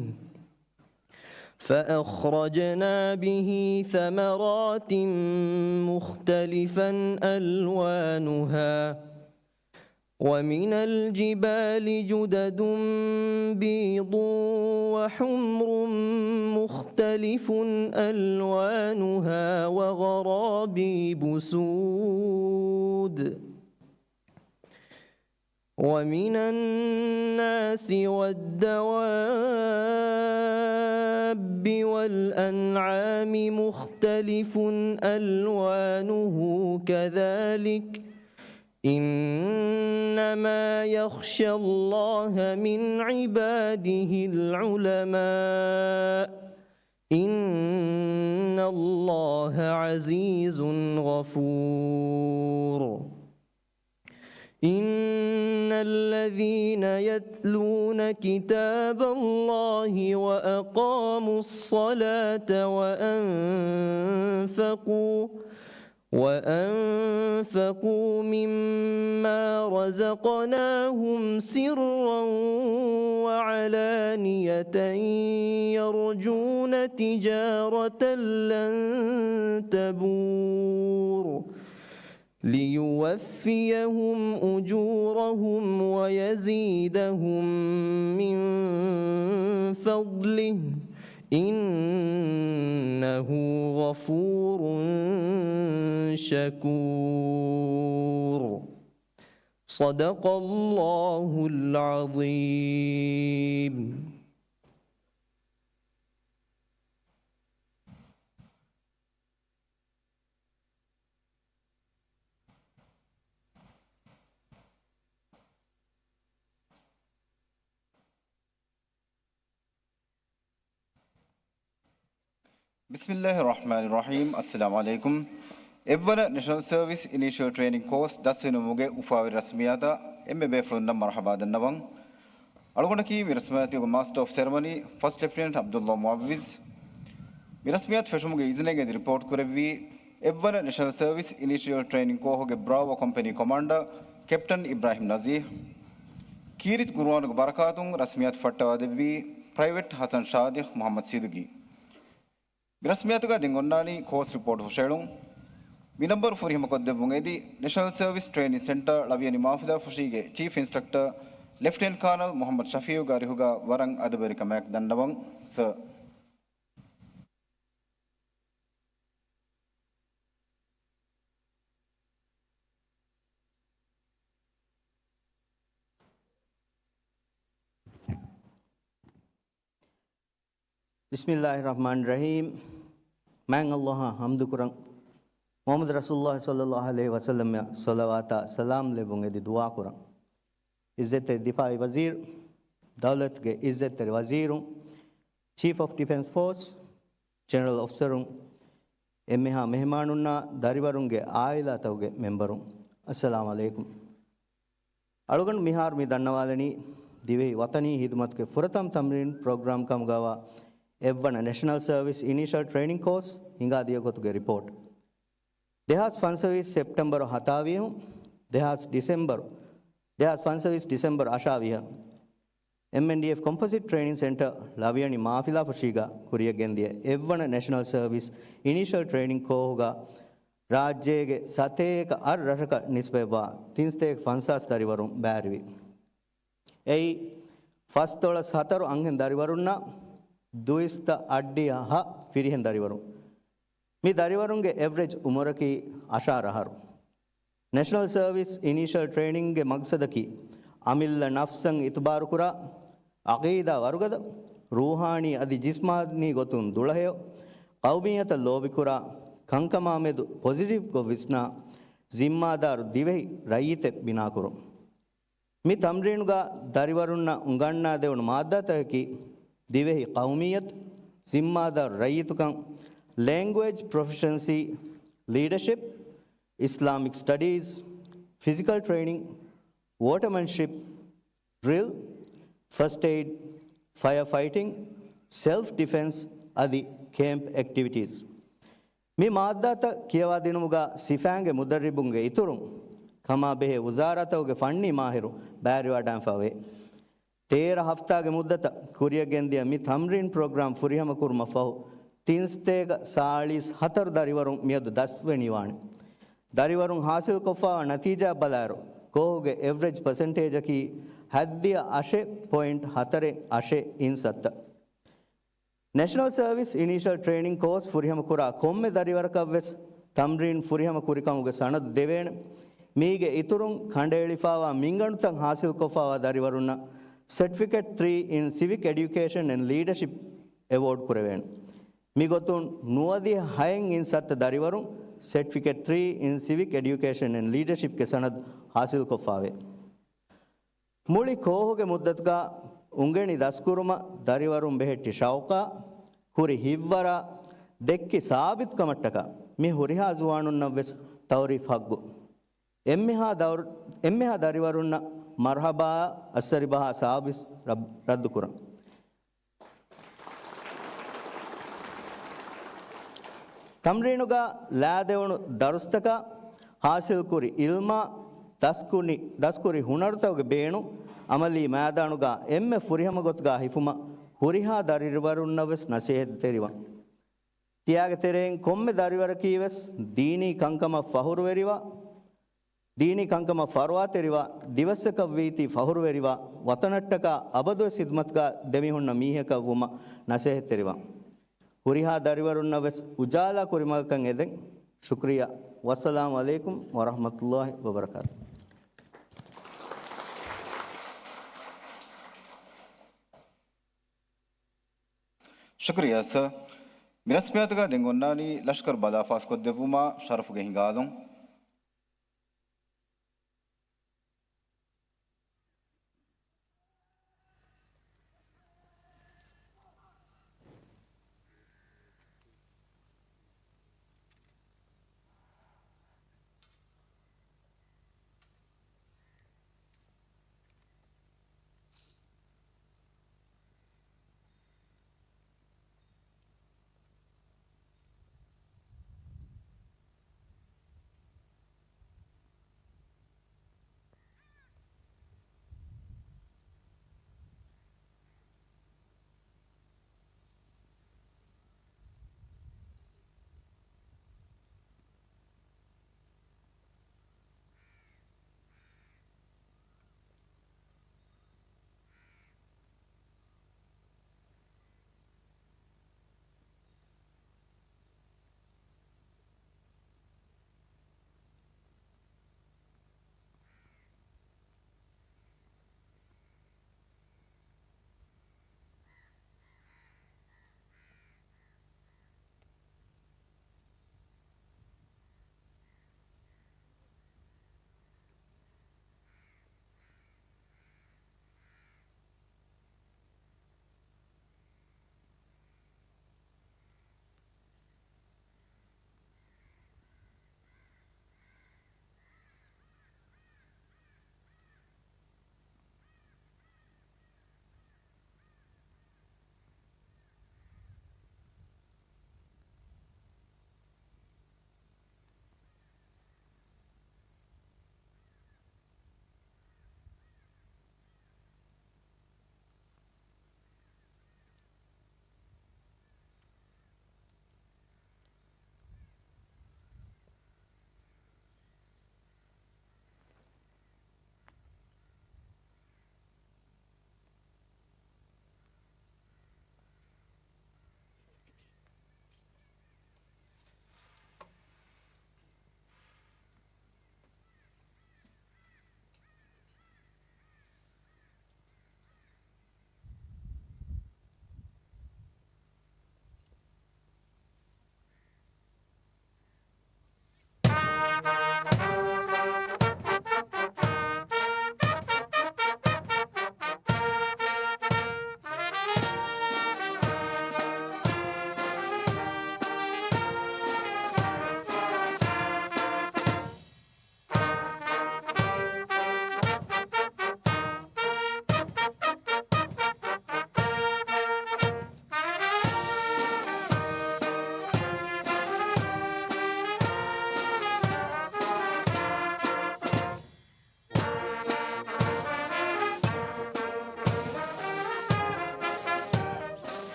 فأخرجنا به ثمرات مختلفا ألوانها ومن الجبال جدد بيض وحمر مختلف ألوانها وغرابيب سود ومن الناس والدواب والأنعام مختلف ألوانه كذلك إنما يخشى الله من عباده العلماء إن الله عزيز غفور. إن الذين يتلون كتاب الله وأقاموا الصلاة وأنفقوا وأنفقوا مما رزقناهم سرا وعلانية يرجون تجارة لن تبور ليوفيهم أجورهم ويزيدهم من فضله إنه غفور شكور. صدق الله العظيم. بسم الله الرحمن الرحيم. السلام عليكم. އެއްވަނަ ނެޝަނަލް ސަރވިސް އިނީޝަލް ޓްރޭނިން ކޯސް ދަސްވެ ނިމުމުގެ އުފާވެރި ރަސްމިއްޔާތަށް އެންމެ ބޭފުޅުންނަށް މަރުޙަބާ ދަންނަވަން. އަޅުގަނޑަކީ މި ރަސްމިއްޔާތުގެ މާސްޓަރ އޮފް ސެރެމަނީ ފަސްޓް ލެފްޓިނެންޓް ޢަބްދުﷲ މުޢައްވިޒް. މި ރަސްމިއްޔާތު ފެށުމުގެ އިޒުނެއްގައި ރިޕޯޓް ކުރެއްވީ އެއްވަނަ ނެޝަނަލް ސަރވިސް އިނީޝިއަލް ޓްރެއިނިން ކޯހުގެ ބްރާވޯ ކޮމްޕެނީ ކޮމާންޑަރ ކެޕްޓަން އިބްރާހިމް ނަޒީހް. ކީރިތި ޤުރުއާނުގެ ބަރަކާތުން ރަސްމިއްޔާތު ފައްޓަވާދެއްވީ ޕްރައިވެޓް ޙަސަން ޝާދިޤް މުޙައްމަދު ސިދުގީ. މި ރަސްމިއްޔާތުގަ ދެން އޮންނާނީ ކޯސް ރިޕޯޓް ހުށައެޅުން. މި ނަންބަރު ފުރިހަމަކޮށްދެއްވުން އެދި، ނެޝަނަލް ސަރވިސް ޓްރެއިނިން ސެންޓަރ ޅަވިޔަނި މާފިލާފުށީގެ ޗީފް އިންސްޓްރަކްޓަރ ލެފްޓިނެންޓް ކާނަލް މުޙައްމަދު ޝަފީއުގެ އަރިހުގަ ވަރަށް އަދަބުވެރިކަމާއެކު ދަންނަވަން، ސަރ. ބިސްމިއްލާހި ރަޙްމާނި ރަޙީމް. މާތް ﷲ އަށް ޙަމްދު ކުރަން. މުޙައްމަދު ރަސޫލުﷲ ޞައްލަﷲ ޢަލައިހި ވަސައްލަމަށް ޞަލަވާތާ ސަލާމް ލެއްވުން އެދި ދުޢާ ކުރަން. ޢިއްޒަތްތެރި ދިފާޢީ ވަޒީރު، ދައުލަތުގެ ޢިއްޒަތްތެރި ވަޒީރު، ޗީފް އޮފް ޑިފެންސް ފޯސް، ޖެނެރަލް އޮފިސަރުން، އެންމެހާ މެހެމާނުންނާ ދަރިވަރުންގެ ޢާއިލާތަކުގެ މެމްބަރުން، އައްސަލާމް ޢަލައިކުމް. އަޅުގަނޑު މިހާރު މި ދަންނަވާލަނީ ދިވެހި ވަޠަނީ ޚިދުމަތުގެ ފުރަތަމަ ތަމްރީން ޕްރޮގްރާމް ކަމުގައިވާ އެއްވަނަ ނެޝަނަލް ސަރވިސް އިނީޝަލް ޓްރެއިނިން ކޯސް ހިނގާދިޔަ ގޮތުގެ ރިޕޯޓް. ދެހާސް ފަންސަވީސް ސެޕްޓެމްބަރު ހަތާވީހުން، ދެހާސް ޑިސެމްބަރު، ދެހާސް ފަންސަވީސް ޑިސެމްބަރު އަށާވީހަށް އެމްއެންޑީއެފް ކޮމްޕޮޒިޓް ޓްރެއިނިން ސެންޓަރ ޅަވިޔަނި މާފިލާފުށީގަ ކުރިޔަށް ގެންދިޔަ އެއްވަނަ ނެޝަނަލް ސަރވިސް އިނީޝަލް ޓްރެއިނިން ކޯހުގަ ރާއްޖޭގެ ސަތޭކަ އަށް ރަށަކަށް ނިސްބަތްވާ ތިންސަތޭކަ ފަންސާސް ދަރިވަރުން ބައިވެރިވި. އެއީ، ފަސްދޮޅަސް ހަތަރު އަންހެން ދަރިވަރުންނާ ދުއިސައްތަ އަށްޑިހަ ހަ ފިރިހެން ދަރިވަރުން. މި ދަރިވަރުންގެ އެވްރެޖް އުމުރަކީ އަށާރަ އަހަރު. ނެޝަނަލް ސަރވިސް އިނީޝަލް ޓްރެއިނިންގގެ މަގްސަދަކީ، އަމިއްލަ ނަފްސަށް އިތުބާރުކުރާ، ޢަޤީދާ ވަރުގަދަ، ރޫޙާނީ އަދި ޖިސްމާނީ ގޮތުން ދުޅަހެޔޮ، ޤައުމިއްޔަތަށް ލޯބިކުރާ، ކަންކަމާމެދު ޕޮޒިޓިވްކޮށް ވިސްނާ، ޒިންމާދާރު ދިވެހި ރައްޔިތެއް ބިނާކުރުން. މި ތަމްރީނުގަ ދަރިވަރުންނަށް އުނގަންނާދެވުނު މާއްދާތަކަކީ، ދިވެހި ޤައުމިއްޔަތު، ޒިންމާދާރު ރައްޔިތުކަން، ލެންގުއޭޖް ޕްރޮފިޝަންސީ، ލީޑަޝިޕް، އިސްލާމިކް ސްޓަޑީޒް، ފިޒިކަލް ޓްރެއިނިން، ވޯޓަމެންޝިޕް، ޑްރިލް، ފަސްޓް އެއިޑް، ފަޔަރ ފައިޓިން، ސެލްފް ޑިފެންސް އަދި ކޭމްޕް އެކްޓިވިޓީސް. މި މާއްދާތައް ކިޔަވާދިނުމުގަ ސިފައިންގެ މުދައްރިބުންގެ އިތުރުން، ކަމާބެހޭ ވުޒާރާތަކުގެ ފަންނީ މާހިރު ބައިވެރިވާޑާންފަވޭ. ތޭރަ ހަފްތާގެ މުއްދަތަށް ކުރިޔަށް ގެންދިޔަ މި ތަމްރީން ޕްރޮގްރާމް ފުރިހަމަކުރުމަށްފަހު، ތިންސަތޭކަ ސާޅީސް ހަތަރު ދަރިވަރުން މިއަދު ދަސްވެނިވާނެ. ދަރިވަރުން ހާސިލްކޮށްފައިވާ ނަތީޖާ ބަލާއިރު، ކޯހުގެ އެވްރެޖް ޕަސެންޓޭޖަކީ ހަތްދިހަ އަށެއް ޕޮއިންޓް ހަތަރެއް އަށެއް އިން ސައްތަ. ނެޝަނަލް ސަރވިސް އިނީޝަލް ޓްރެއިނިން ކޯސް ފުރިހަމަކުރާ ކޮންމެ ދަރިވަރަކަށްވެސް ތަމްރީން ފުރިހަމަ ކުރިކަމުގެ ސަނަދު ދެވޭނެ. މީގެ އިތުރުން ކަނޑައެޅިފައިވާ މިންގަނޑުތައް ހާސިލްކޮށްފައިވާ ދަރިވަރުންނަށް ސެޓްފިކެޓް ތްރީ އިން ސިވިކް އެޑިއުކޭޝަން އެންޑް ލީޑަޝިޕް އެވޯޑް ކުރެވޭނެ. މިގޮތުން ނުވަދިހަ ހައެއް އިން ސައްތަ ދަރިވަރުން ސެޓްފިކެޓް ތްރީ އިން ސިވިކް އެޑިއުކޭޝަން އެންޑް ލީޑަޝިޕްގެ ސަނަދު ހާސިލްކޮށްފައިވޭ. މުޅި ކޯހުގެ މުއްދަތުގަ އުނގެނި ދަސްކުރުމަށް ދަރިވަރުން ބެހެއްޓި ޝައުޤާ، ކުރި ހިތްވަރާ، ދެއްކި ސާބިތުކަމަށްޓަކާ މި ހުރިހާ ޒުވާނުންނަށްވެސް ތައުރީފް ޙައްޤު. އެންމެހާ ދައުރު-، އެންމެހާ ދަރިވަރުންނަށް މަރްޙަބާ އައްސަރިބަހާ ސާބިސް ރައް-، ރައްދުކުރަން. ތަމްރީނުގަ ލާދެވުނު ދަރުސްތަކާ، ހާސިލްކުރި އިލްމާ، ދަސްކުނި-، ދަސްކުރި ހުނަރުތަކުގެ ބޭނުން، އަމަލީ މައިދާނުގަ އެންމެ ފުރިހަމަ ގޮތުގަ ހިފުމަށް ހުރިހާ ދަރިވަރުންނަށްވެސް ނަސޭހަތްތެރިވަން. ތިޔާގެ ތެރެއިން ކޮންމެ ދަރިވަރަކީވެސް ދީނީ ކަންކަމަށް ފަހުރުވެރިވާ، ދީނީ ކަންކަމަށް ފަރުވާތެރިވާ، ދިވެއްސަކަށްވީތީ ފަހުރުވެރިވާ، ވަތަނަށްޓަކާ އަބަދުވެސް ޚިދުމަތުގަ ދެމިހުންނަ މީހަކަށްވުމަށް ނަސޭހަތްތެރިވާ. ހުރިހާ ދަރިވަރުންނަށްވެސް އުޖާލާ ކުރިމަގަކަށް އެދެން. ޝުކްރިޔާ. ވައްސަލާމް ޢަލައިކުމް ވަރަޙްމަތުﷲ ވަބަރަކާތު. ޝުކްރިޔާ ސަރ. މި ރަސްމިއްޔާތުގަ ދެން އޮންނާނީ ލަޝްކަރު ބަލާ ފާސްކޮށްދެއްވުމާ ޝަރަފުގެ ހިނގާލުން.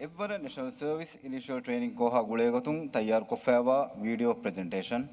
އެއްވަރަށް ނެޝަނަލް ސަރވިސް އިނިޝަލް ޓްރޭނިން ކޯހާ ގުޅޭގޮތުން ތައްޔާރުކޮށްފައިވާ ވީޑިއޯ ޕްރެޒެންޓޭޝަން.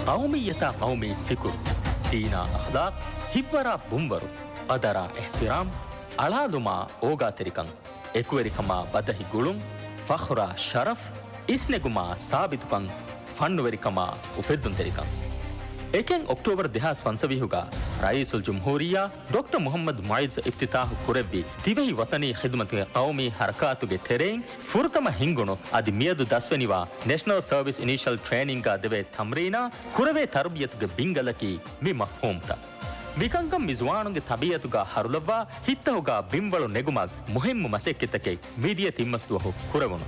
ޤައުމިއްޔަތާ ޤައުމީ ފިކުރު، ދީނާ އަޚްލާޤް، ހިތްވަރާ ބުންވަރު، ޤަދަރާ އިޙްތިރާމް، އަޅާލުމާ އޯގާތެރިކަން، އެކުވެރިކަމާ ބަދަހި ގުޅުން، ފަޚްރާ ޝަރަފް، އިސްނެގުމާ ސާބިތުކަން، ފަންނުވެރިކަމާ އުފެއްދުންތެރިކަން. އެކެއް އޮކްޓޯބަރު ދެހާސް ފަންސަވީހުގަ ރައީސުލްޖުމްހޫރިއްޔާ ޑޮކްޓަރ މުޙައްމަދު މުޢިއްޒު އިފްތިތާޙު ކުރެއްވި ދިވެހި ވަޠަނީ ޚިދުމަތުގެ ޤައުމީ ޙަރަކާތުގެ ތެރެއިން ފުރަތަމަ ހިންގުނު އަދި މިއަދު ދަސްވެނިވާ ނެޝަނަލް ސަރވިސް އިނީޝަލް ޓްރޭނިންގާ ދެވޭ ތަމްރީނާ ކުރެވޭ ތަރުބިޔަތުގެ ބިންގަލަކީ މި މަފްހޫމްތައް. މިކަންކަން މި ޒުވާނުންގެ ތަބީއަތުގަ ހަރުލައްވާ ހިތްތަހުގަ ބިންވަޅު ނެގުމަށް މުހިއްމު މަސައްކަތްތަކެއް މިދިޔަ ތިންމަސް ދުވަހު ކުރެވުނު.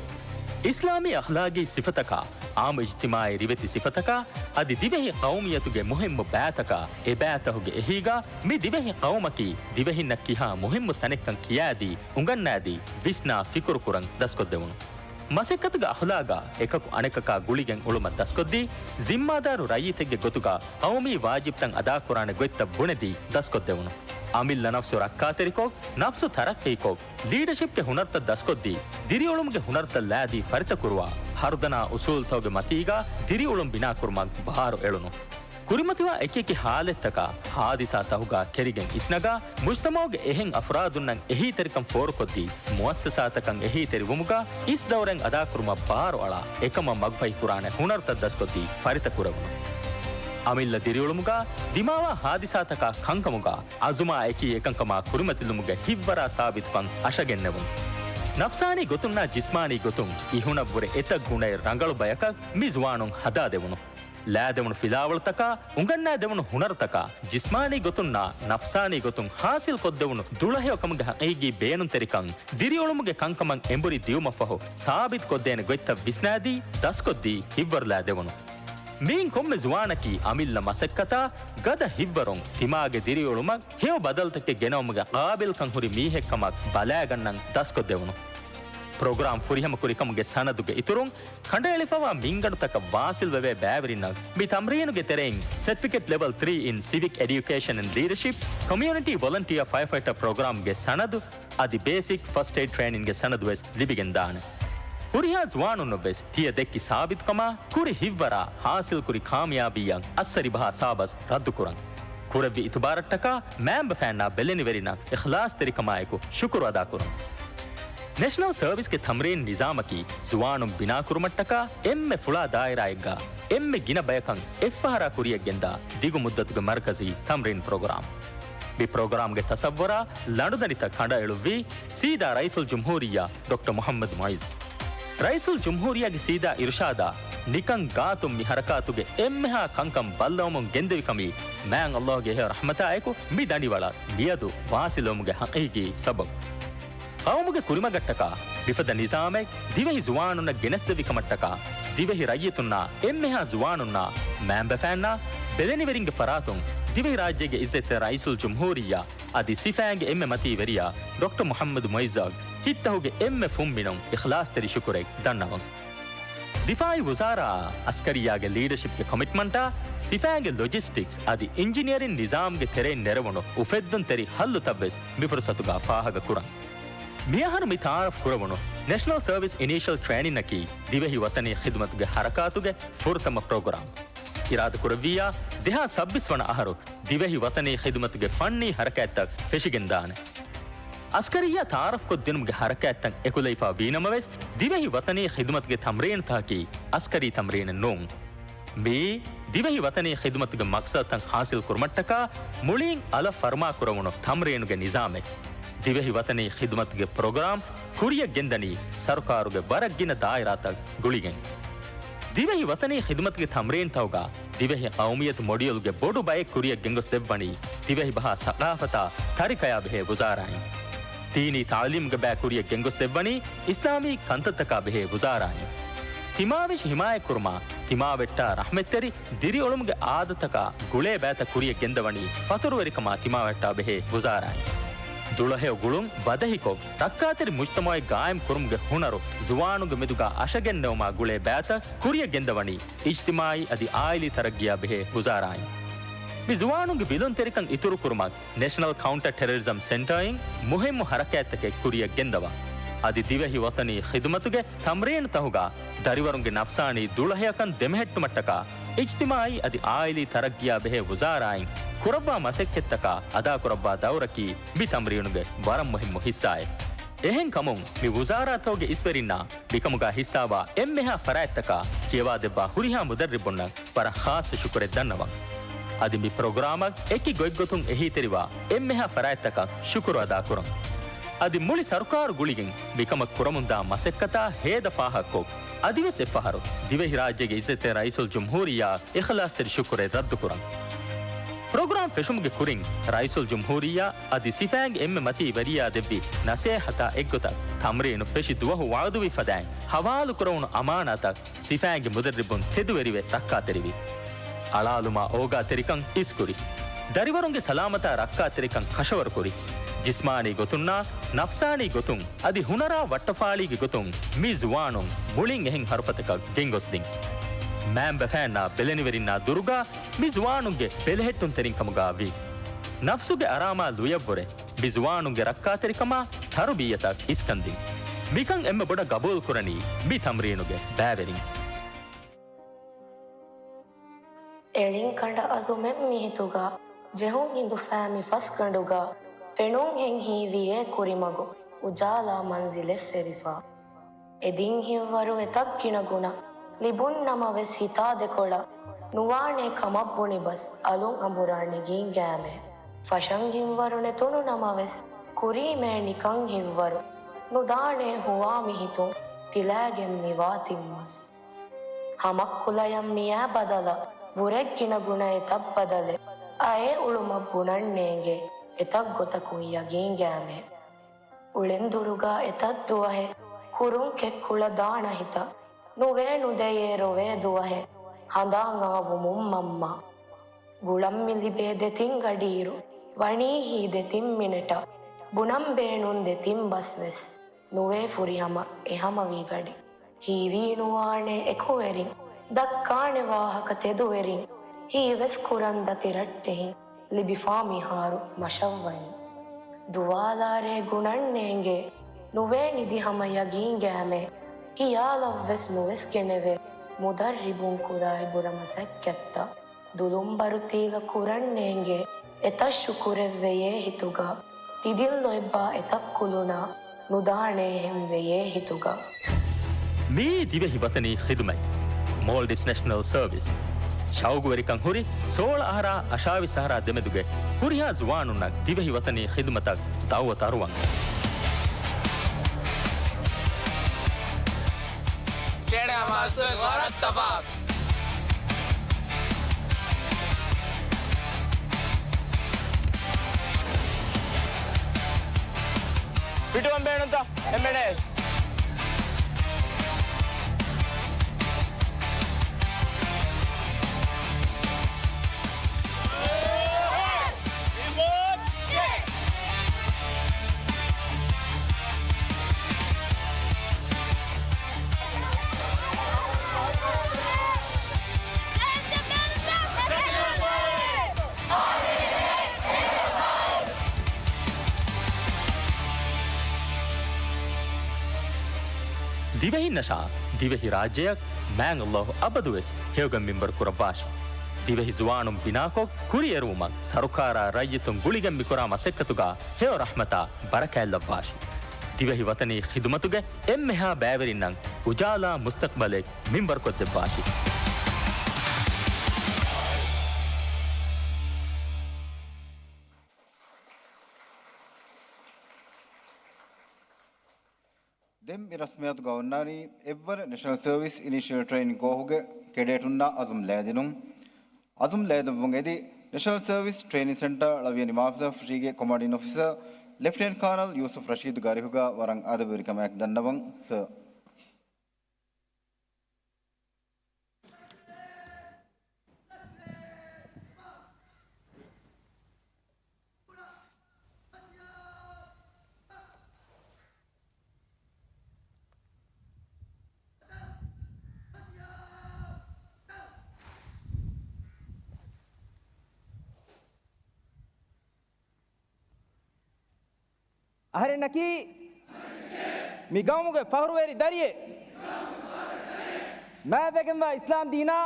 އިސްލާމީ އަޚްލާގީ ސިފަތަކާ، އާއްމު އިޖްތިމާޢީ ރިވެތި ސިފަތަކާ، އަދި ދިވެހި ޤައުމިއްޔަތުގެ މުހިއްމު ބައިތަކާ، އެ ބައިތަހުގެ އެހީގަ މި ދިވެހި ޤައުމަކީ ދިވެހިންނަށް ކިހާ މުހިއްމު ތަނެއްކަން ކިޔާދީ، އުނގަންނާދީ، ވިސްނާ ފިކުރުކުރަން ދަސްކޮށްދެވުނު. މަސައްކަތުގެ އަޚްލާގާ އެކަކު އަނެކަކާ ގުޅިގެން އުޅުމަށް ދަސްކޮށްދީ، ޒިންމާދާރު ރައްޔިތެއްގެ ގޮތުގަ ޤައުމީ ވާޖިބްތައް އަދާކުރާނެ ގޮތްތައް ބުނެދީ ދަސްކޮށްދެވުނު. އަމިއްލަ ނަފްސު ރައްކާތެރިކޮށް، ނަފްސު ތަރައްޤީކޮށް، ލީޑަޝިޕްގެ ހުނަރުތައް ދަސްކޮށްދީ، ދިރިއުޅުމުގެ ހުނަރުތައް ލާދީ ފަރިތަކުރުވާ، ހަރުދަނާ އުސޫލުތަކުގެ މަތީގަ ދިރިއުޅުން ބިނާކުރުމަށް ބާރު އެޅުނު. ކުރިމަތިވާ އެކިއެކި ޙާލަތްތަކާ، ޙާދިސާތަކުގާ ކެރިގެން އިސްނަގާ، މުޖްތަމަޢުގެ އެހެން އަފްރާދުންނަށް އެހީތެރިކަން ފޯރުކޮށްދީ، މުއައްސަސާތަކަށް އެހީތެރިވުމުގާ އިސް ދައުރެއް އަދާކުރުމަށް ބާރުއަޅާ، އެކަމަށް މަގުފަހިކުރާނެ ހުނަރުތައް ދަސްކޮށްދީ ފަރިތަކުރެވުނު. އަމިއްލަ ދިރިއުޅުމުގަ ދިމާވާ ހާދިސާތަކާ ކަންކަމުގަ އަޒުމާ އެކީ އެކަންކަމާ ކުރިމަތިލުމުގެ ހިތްވަރާ ސާބިތުކަން އަށަގެންނެވުނު. ނަފްސާނީ ގޮތުންނާ ޖިސްމާނީ ގޮތުން އިހުނަށްވުރެ އެތައް ގުނައެއް ރަނގަޅު ބަޔަކަށް މި ޒުވާނުން ހަދާދެވުނު. ލާދެވުނު ފިލާވަޅުތަކާ، އުނގަންނާދެވުނު ހުނަރުތަކާ، ޖިސްމާނީ ގޮތުންނާ ނަފްސާނީ ގޮތުން ހާސިލްކޮށްދެވުނު ދުޅަހެޔޮކަމުގެ ހަޤީގީ ބޭނުންތެރިކަން ދިރިއުޅުމުގެ ކަންކަމަށް އެނބުރި ދިއުމަށްފަހު ސާބިތުކޮށްދޭނެ ގޮތްތައް ވިސްނާދީ، ދަސްކޮށްދީ، ހިތްވަރުލާދެވުނު. މިއިން ކޮންމެ ޒުވާނަކީ އަމިއްލަ މަސައްކަތާ، ގަދަ ހިތްވަރުން ތިމާގެ ދިރިއުޅުމަށް ހެޔޮ ބަދަލުތަކެއް ގެނައުމުގެ ޤާބިލްކަން ހުރި މީހެއްކަމަށް ބަލާގަންނަން ދަސްކޮށްދެވުނު. ޕްރޮގްރާމް ފުރިހަމަކުރިކަމުގެ ސަނަދުގެ އިތުރުން، ކަނޑައެޅިފަވާ މިންގަނޑުތަކަށް ވާސިލްވެވޭ ބައިވެރިންނަށް މި ތަމްރީނުގެ ތެރެއިން ސެޓްފިކެޓް ލެވެލް ތްރީ އިން ސިވިކް އެޑިއުކޭޝަން އެންޑް ލީޑަޝިޕް، ކޮމިއުނިޓީ ވޮލަންޓިއާ ފަޔަރފައިޓަރ ޕްރޮގްރާމްގެ ސަނަދު، އަދި ބޭސިކް ފަސްޓް އެއިޑް ޓްރޭނިންގެ ސަނަދުވެސް ލިބިގެންދާނެ. ހުރިހާ ޒުވާނުންނަށްވެސް ތިޔަ ދެއްކި ސާބިތުކަމާ، ކުރި ހިތްވަރާ ހާސިލްކުރި ކާމިޔާބީއަށް އައްސަރިބަހާ ސާބަސް ރައްދުކުރަން. ކުރެއްވި އިތުބާރަށްޓަކާ މައިންބަފައިންނާ ބެލެނިވެރިންނަށް އިޚްލާޞްތެރިކަމާއެކު ޝުކުރު އަދާކުރަން. ނެޝަނަލް ސަރވިސްގެ ތަމްރީން ނިޒާމަކީ ޒުވާނުން ބިނާކުރުމަށްޓަކާ އެންމެ ފުޅާ ދާއިރާއެއްގަ އެންމެ ގިނަ ބަޔަކަށް އެއްފަހަރާ ކުރިޔަށްގެންދާ ދިގު މުއްދަތުގެ މަރުކަޒީ ތަމްރީން ޕްރޮގްރާމް. މި ޕްރޮގްރާމްގެ ތަސައްވަރާ ލަނޑުދަނޑިތައް ކަނޑައެޅުއްވީ ސީދާ ރައީސުލްޖުމްހޫރިއްޔާ ޑޮކްޓަރ މުޙައްމަދު މުޢިއްޒު. ރައީސުލްޖުމްހޫރިއްޔާގެ ސީދާ އިރުޝާދާ ނިކަން ގާތުން މި ހަރަކާތުގެ އެންމެހާ ކަންކަން ބައްލަވަމުން ގެންދެވިކަމީ މާތް ﷲގެ ހެޔޮ ރަޙްމަތާއެކު މި ދަނޑިވަޅަށް މިއަދު ވާސިލުވުމުގެ ހަޤީގީ ސަބަބު. ޤައުމުގެ ކުރިމަގަށްޓަކާ މިފަދަ ނިޒާމެއް ދިވެހި ޒުވާނުންނަށް ގެނެސްދެއްވިކަމަށްޓަކާ، ދިވެހި ރައްޔިތުންނާ އެންމެހާ ޒުވާނުންނާ މައިންބަފައިންނާ ބެލެނިވެރިންގެ ފަރާތުން ދިވެހިރާއްޖޭގެ އިއްޒަތްތެރި ރައީސުލްޖުމްހޫރިއްޔާ އަދި ސިފައިންގެ އެންމެ މަތީ ވެރިޔާ ޑޮކްޓަރ މުޙައްމަދު މުޢިއްޒަށް ހިތްތަހުގެ އެންމެ ފުންމިނުން އިޚްލާޞްތެރި ޝުކުރެއް ދަންނަވަން. ދިފާޢީ ވުޒާރާއާ އަސްކަރިއްޔާގެ ލީޑަޝިޕްގެ ކޮމިޓްމަންޓާ ސިފައިންގެ ލޮޖިސްޓިކްސް އަދި އިންޖިނިއަރިން ނިޒާމްގެ ތެރެއިން ނެރެވުނު އުފެއްދުންތެރި ހައްލުތައްވެސް މި ފުރުޞަތުގަ ފާހަގަކުރަން. މިއަހަރު މި ތަޢާރަފް ކުރެވުނު ނެޝަނަލް ސަރވިސް އިނީޝަލް ޓްރޭނިންއަކީ ދިވެހި ވަޠަނީ ޚިދުމަތުގެ ޙަރަކާތުގެ ފުރަތަމަ ޕްރޮގްރާމް. އިރާދަކުރެއްވިއްޔާ، ދެހާސް ސައްބީސް ވަނަ އަހަރު ދިވެހި ވަޠަނީ ޚިދުމަތުގެ ފަންނީ ޙަރަކާތްތައް ފެށިގެންދާނެ. އަސްކަރިއްޔާ ތަޢާރަފްކޮށްދިނުމުގެ ޙަރަކާތްތައް އެކުލެވިފަ ވީނަމަވެސް، ދިވެހި ވަޠަނީ ޚިދުމަތުގެ ތަމްރީނުތަކަކީ އަސްކަރީ ތަމްރީނެއް ނޫން. މިއީ ދިވެހި ވަޠަނީ ޚިދުމަތުގެ މަޤްޞަދުތައް ޙާޞިލް ކުރުމަށްޓަކާ މުޅިން އަލަށް ފަރުމާކުރެވުނު ތަމްރީނުގެ ނިޒާމެއް. ދިވެހި ވަޠަނީ ޚިދުމަތުގެ ޕްރޮގްރާމް ކުރިޔަށް ގެންދަނީ ސަރުކާރުގެ ވަރަށް ގިނަ ދާއިރާތައް ގުޅިގެން. ދިވެހި ވަޠަނީ ޚިދުމަތުގެ ތަމްރީންތަކުގަ ދިވެހި ޤައުމިއްޔަތު މޮޑިއުލްގެ ބޮޑު ބައެއް ކުރިޔަށް ގެންގޮސްދެއްވަނީ ދިވެހި ބަހާ ސަޤާފަތާ ތަރިކަޔާ ބެހޭ ވުޒާރާއިން. ދީނީ ތަޢުލީމުގެ ބައި ކުރިޔަށް ގެންގޮސްދެއްވަނީ އިސްލާމީ ކަންތައްތަކާ ބެހޭ ވުޒާރާއިން. ތިމާވެށި ޙިމާޔަތްކުރުމާ، ތިމާވެއްޓާ ރަޙްމަތްތެރި ދިރިއުޅުމުގެ އާދަތަކާ ގުޅޭ ބައިތައް ކުރިޔަށް ގެންދަވަނީ ފަތުރުވެރިކަމާ ތިމާވެއްޓާ ބެހޭ ވުޒާރާއިން. ދުޅަހެޔޮ ގުޅުން ބަދަހިކޮށް، ރައްކާތެރި މުޖްތަމަޢެއް ގާއިމް ކުރުމުގެ ހުނަރު ޒުވާނުންގެ މެދުގާ އަށަގެންނެވުމާ ގުޅޭ ބައިތައް ކުރިޔަށް ގެންދަވަނީ އިޖްތިމާޢީ އަދި އާއިލީ ތަރައްގީއާ ބެހޭ ވުޒާރާއިން. މި ޒުވާނުންގެ ވިލުންތެރިކަން އިތުރުކުރުމަށް ނެޝަނަލް ކައުންޓަރ ޓެރަރިޒަމް ސެންޓަރއިން މުހިއްމު ހަރަކާތްތަކެއް ކުރިޔަށް ގެންދަވާ، އަދި ދިވެހި ވަޠަނީ ޚިދުމަތުގެ ތަމްރީނުތަކުގަ ދަރިވަރުންގެ ނަފްސާނީ ދުޅަހެޔޮކަން ދެމެހެއްޓުމަށްޓަކާ އިޖްތިމާޢީ އަދި އާއިލީ ތަރައްގީއާ ބެހޭ ވުޒާރާއިން ކުރައްވާ މަސައްކަތްތަކާ އަދާކުރައްވާ ދައުރަކީ މި ތަމްރީނުގެ ވަރަށް މުހިއްމު ހިއްސާއެއް. އެހެންކަމުން މި ވުޒާރާތަކުގެ އިސްވެރިންނާ މިކަމުގާ ހިއްސާވާ އެންމެހާ ފަރާތްތަކާ ކިޔަވާދެއްވާ ހުރިހާ މުދައްރިބުންނަށް ވަރަށް ޚާއްޞަ ޝުކުރެއް ދަންނަވަން. އަދި މި ޕްރޮގްރާމަށް އެކި ގޮތްގޮތުން އެހީތެރިވާ އެންމެހާ ފަރާތްތަކަށް ޝުކުރު އަދާކުރަން. އަދި މުޅި ސަރުކާރު ގުޅިގެން މިކަމަށް ކުރަމުންދާ މަސައްކަތާ ހޭދަ ފާހަގަކޮށް، އަދިވެސް އެއްފަހަރު ދިވެހިރާއްޖޭގެ އިއްޒަތްތެރި ރައީސުލްޖުމްހޫރިއްޔާ އިޚްލާޞްތެރި ޝުކުރެއް ރައްދުކުރަން. ޕްރޮގްރާމް ފެށުމުގެ ކުރިން ރައީސުލްޖުމްހޫރިއްޔާ އަދި ސިފައިންގެ އެންމެ މަތީ ވެރިޔާ ދެއްވި ނަސޭހަތާ އެއްގޮތަށް، ތަމްރީނު ފެށި ދުވަހު ވަޢުދުވި ފަދައިން ހަވާލުކުރެވުނު އަމާނާތަށް ސިފައިންގެ މުދައްރިބުން ތެދުވެރިވެ ރައްކާތެރިވި. އަޅާލުމާ އޯގާތެރިކަން އިސްކުރި. ދަރިވަރުންގެ ސަލާމަތާ ރައްކާތެރިކަން ކަށަވަރުކުރި. ޖިސްމާނީ ގޮތުންނާ ނަފްސާނީ ގޮތުން އަދި ހުނަރާ ވައްޓަފާޅީގެ ގޮތުން މި ޒުވާނުން މުޅިން އެހެން ހަރުފަތަކަށް ގެންގޮސްދިން. މައިންބަފައިންނާ ބެލެނިވެރިންނާ ދުރުގާ މި ޒުވާނުންގެ ބެލެހެއްޓުންތެރިން ކަމުގާ ވީ. ނަފްސުގެ އަރާމާ ލުޔަށްވުރެ މި ޒުވާނުންގެ ރައްކާތެރިކަމާ ތަރުބިއްޔަތަށް އިސްކަންދިން. މިކަން އެންމެ ބޮޑަށް ގަބޫލުކުރަނީ މި ތަމްރީނުގެ ބައިވެރިން. އެޅިން ކަނޑައަޒުމެއް މިހިތުގަ، ޖެހުން ހިނދުފައި މި ފަސްގަނޑުގަ، ފެނުން ހެން ހީވިއޭ ކުރިމަގު، އުޖާލާ މަންޒިލެއް ފެވިފަ. އެދިން ހިތްވަރު އެތައް ގިނަގުނަ، ލިބުން ނަމަވެސް ހިތާ ދެކޮޅަށް، ނުވާނޭ ކަމަށް ބުނިބަސް އަލުން އަނބުރާ ނެގިން ގައިމޭ. ފަށަން ހިތްވަރު ނެތުނު ނަމަވެސް، ކުރީމޭ ނިކަން ހިތްވަރު. ނުދާނޭ ހުވާ މި ހިތުން ފިލާގެން މިވާ ތިން މަސް. ހަމައްކުލަޔަށް މިއާ ބަދަލަށް، ވުރެއް ގިނަ ގުނަ އެތައް ބަދަލެއް. އައޭ އުޅުމަށް ބުނަން ނޭނގޭ، އެތައް ގޮތަކުން ޔަގީން ގައިމޭ. އުޅެންދުރުގަ އެތައް ދުވަހެއް، ކުރުން ކެއްކުޅަ ދާނަ ހިތަށް. ނުވޭ ނުދެޔޭ ރޮވޭ ދުވަހެއް، ހަނދާން އާވުމުން މަންމާ. ގުޅަން މި ލިބޭ ދެތިން ގަޑިއިރު، ވަނީ ހީ ދެތިން މިނެޓަށް. ބުނަން ބޭނުން ދެތިން ބަސްވެސް، ނުވޭ ފުރިހަމަ އެހަމަވީ ގަޑި. ހީވީ ނުވާނެ އެކުވެރިން، ދައްކާނެ ވާހަކަ ތެދުވެރިން، ހީވެސް ކުރަން ދަތި ރައްޓެހިން، ލިބިފާ މިހާރު މަށަށް ވަނީ. ދުވާލާރޭ ގުނަން ނޭނގޭ، ނުވޭ ނިދި ހަމަ ޔަގީން ގައިމޭ، ހިޔާލަށްވެސް ނުވެސް ގެނެވޭ، މުދައްރިބުން ކުރާ އިބުރަ މަސައްކަތްތައް. ދުލުން ބަރުތީލަ ކުރަން ނޭނގޭ، އެތައް ޝުކުރެއްވެޔޭ ހިތުގަ، ތިދިން ލޯތްބާ އެތައް ކުލުނާ، ނުދާނޭ ހެންވެޔޭ ހިތުގަ. މިއީ ދިވެހި ވަތަނީ ޚިދުމަތް. މޯލްޑިވްސް ނެޝަނަލް ސަރވިސް. ޝައުގުވެރިކަން ހުރި ސޯޅަ އަހަރާ އަށާވީސް އަހަރާ ދެމެދުގެ ހުރިހާ ޒުވާނުންނަށް ދިވެހި ވަތަނީ ޚިދުމަތަށް ދައުވަތު އަރުވަން. ކެޑާ މާސް ވަރަށް ތަބާ. ފިޓުވަން ބޭނުންތަ؟ އެމްއެންއޭސް. ދިވެހިންނަށާ ދިވެހި ރާއްޖެއަށް މާތް ﷲ އަބަދުވެސް ހެޔޮގަން މިންވަރު ކުރައްވާށި. ދިވެހި ޒުވާނުން ބިނާކޮށް، ކުރިއެރުވުމަށް ސަރުކާރާ ރައްޔިތުން ގުޅިގެން މިކުރާ މަސައްކަތުގަ ހެޔޮ ރަޙްމަތާ ބަރަކާތްލައްވާށި. ދިވެހި ވަތަނީ ޚިދުމަތުގެ އެންމެހާ ބައިވެރިންނަށް އުޖާލާ މުސްތަޤްބަލެއް މިންވަރުކޮށްދެއްވާށި. ދެން މި ރަސްމިއްޔާތުގަ އޮންނާނީ އެއްވަރު ނެޝަނަލް ސަރވިސް އިނިޝިއަލް ޓްރެއިނިން ކޯހުގެ ކެޑޭޓުންނާ އަޒުމް ލައިދިނުން. އަޒުމް ލައިދެއްވުން އެދި ނެޝަނަލް ސަރވިސް ޓްރެއިނިން ސެންޓަރ ޅަވިޔަނި މާފަސާ ފުށީގެ ކޮމާންޑިން އޮފިސަރ ލެފްޓިނެންޓް ކާނަލް ޔޫސުފް ރަޝީދުގެ އަރިހުގަ ވަރަށް އަދަބުވެރިކަމާއެކު ދަންނަވަން، ސަރ. އަހަރެންނަކީ މި ގައުމުގެ ފަހުރުވެރި ދަރިއެއް. މާތްވެގެންވާ އިސްލާމް ދީނާ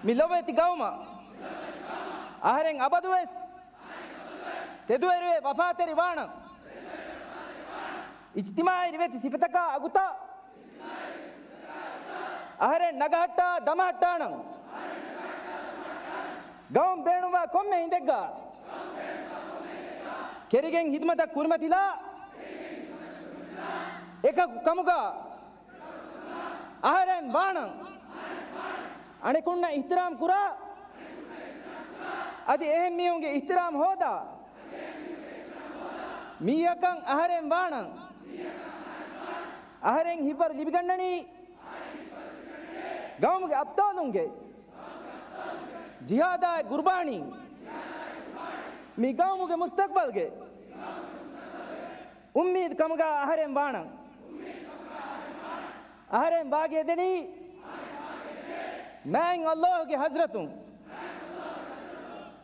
މި ލޮބުވެތި ގައުމަށް އަހަރެން އަބަދުވެސް ތެދުވެރިވެ ވަފާތެރި ވާނަން. އިޖްތިމާޢީ ރިވެތި ސިފަތަކާ އަގުތައް އަހަރެން ނަގަހައްޓާ ދަމަހައްޓާނަން. ގައުމު ބޭނުންވާ ކޮންމެ ހިނދެއްގަ ކެރިގެން ހިދުމަތަށް ކުރިމަތިލާ އެކަކު ކަމުގަ އަހަރެން ވާނަން. އަނެކުންނަށް އިޙްތިރާމް ކުރާ، އަދި އެހެން މީހުންގެ އިޙްތިރާމް ހޯދާ މީހަކަށް އަހަރެން ވާނަން. އަހަރެން ހިތްވަރު ލިބިގަންނަނީ ގައުމުގެ އަބްޠާލުންގެ ޖިހާދާއި ގުރުބާނީ. މި ގައުމުގެ މުސްތަޤްބަލްގެ އުއްމީދު ކަމުގަ އަހަރެން ވާނަން. އަހަރެން ވާގި އެދެނީ މާތް ﷲ ގެ ޙަޟްރަތުން.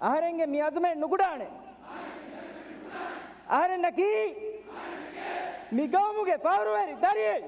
އަހަރެންގެ މި އަޒުމެއް ނުގުޑާނެ. އަހަރެންނަކީ މި ގައުމުގެ ފަހުރުވެރި ދަރިއެއް.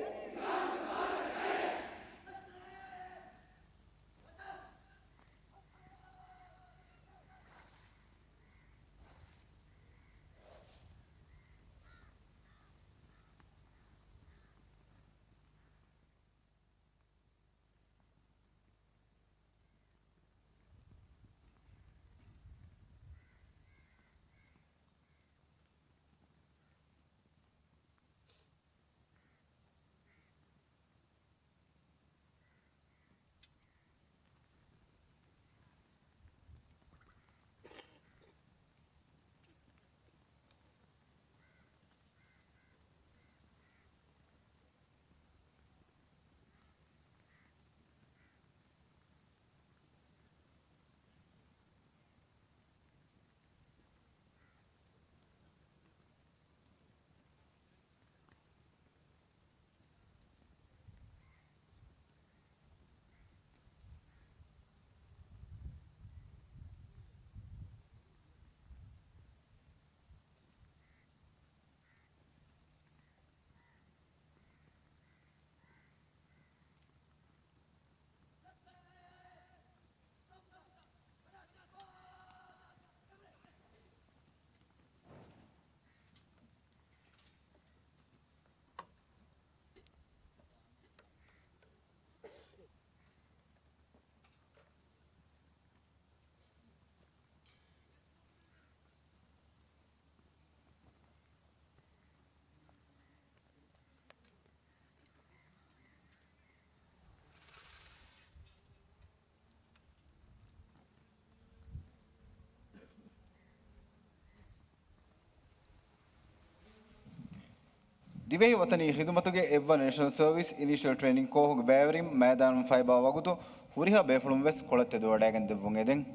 ދިވެހި ވަތަނީ ޚިދުމަތުގެ އެއްވަނަ ނޭޝަނަލް ސަރވިސް އިނިޝަލް ޓްރޭނިން ކޯހުގެ ބައިވެރިން މައިދާނުން ފައިބާ ވަގުތު ހުރިހާ ބޭފުޅުން ވެސް ކޮޅަށް ތެދުވަޑައިގެން ދެއްވުން އެދެން.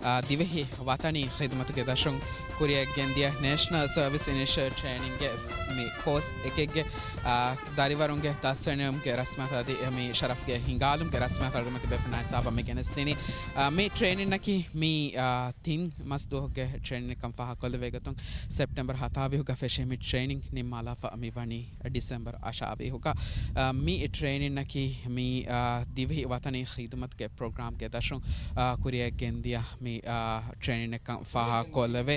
އާ، ދިވެހި ވަތަނީ ޚިދުމަތުގެ ދަށުން ކުރިއަށް ގެންދިޔަ ނޭޝަނަލް ސަރވިސް އިނިޝަލް ޓްރޭނިންގގެ މި ކޯސް އެކެއްގެ، އާ، ދަރިވަރުންގެ ދަސްވެނިވުމުގެ ރަސްމިއްޔާތު އަދި މި ޝަރަފްގެ ހިނގާލުމުގެ ރަސްމިއްޔާތު އަޅުގަނޑުމެން ބޭފުޅުންނާ ހިސާބަށް މި ގެނެސްދިނީ. އާ، މި ޓްރޭނިންއަކީ މި، އާ، ތިން މަސް ދުވަހުގެ ޓްރޭނިންއެއްކަން ފާހަގަކޮށްލެވޭ ގޮތުން، ސެޕްޓެމްބަރ ހަތާވީހުގަ ފެށި މި ޓްރޭނިން ނިންމާލާފަ މި ވަނީ ޑިސެމްބަރ އަށާވީހުގަ. އާ، މި ޓްރޭނިންއަކީ މި، އާ، ދިވެހި ވަތަނީ ޚިދުމަތުގެ ޕްރޮގްރާމްގެ ދަށުން، އާ، ކުރިއަށް ގެންދިޔަ މި، އާ، ޓްރޭނިންއެއްކަން ފާހަގަކޮށްލެވޭ.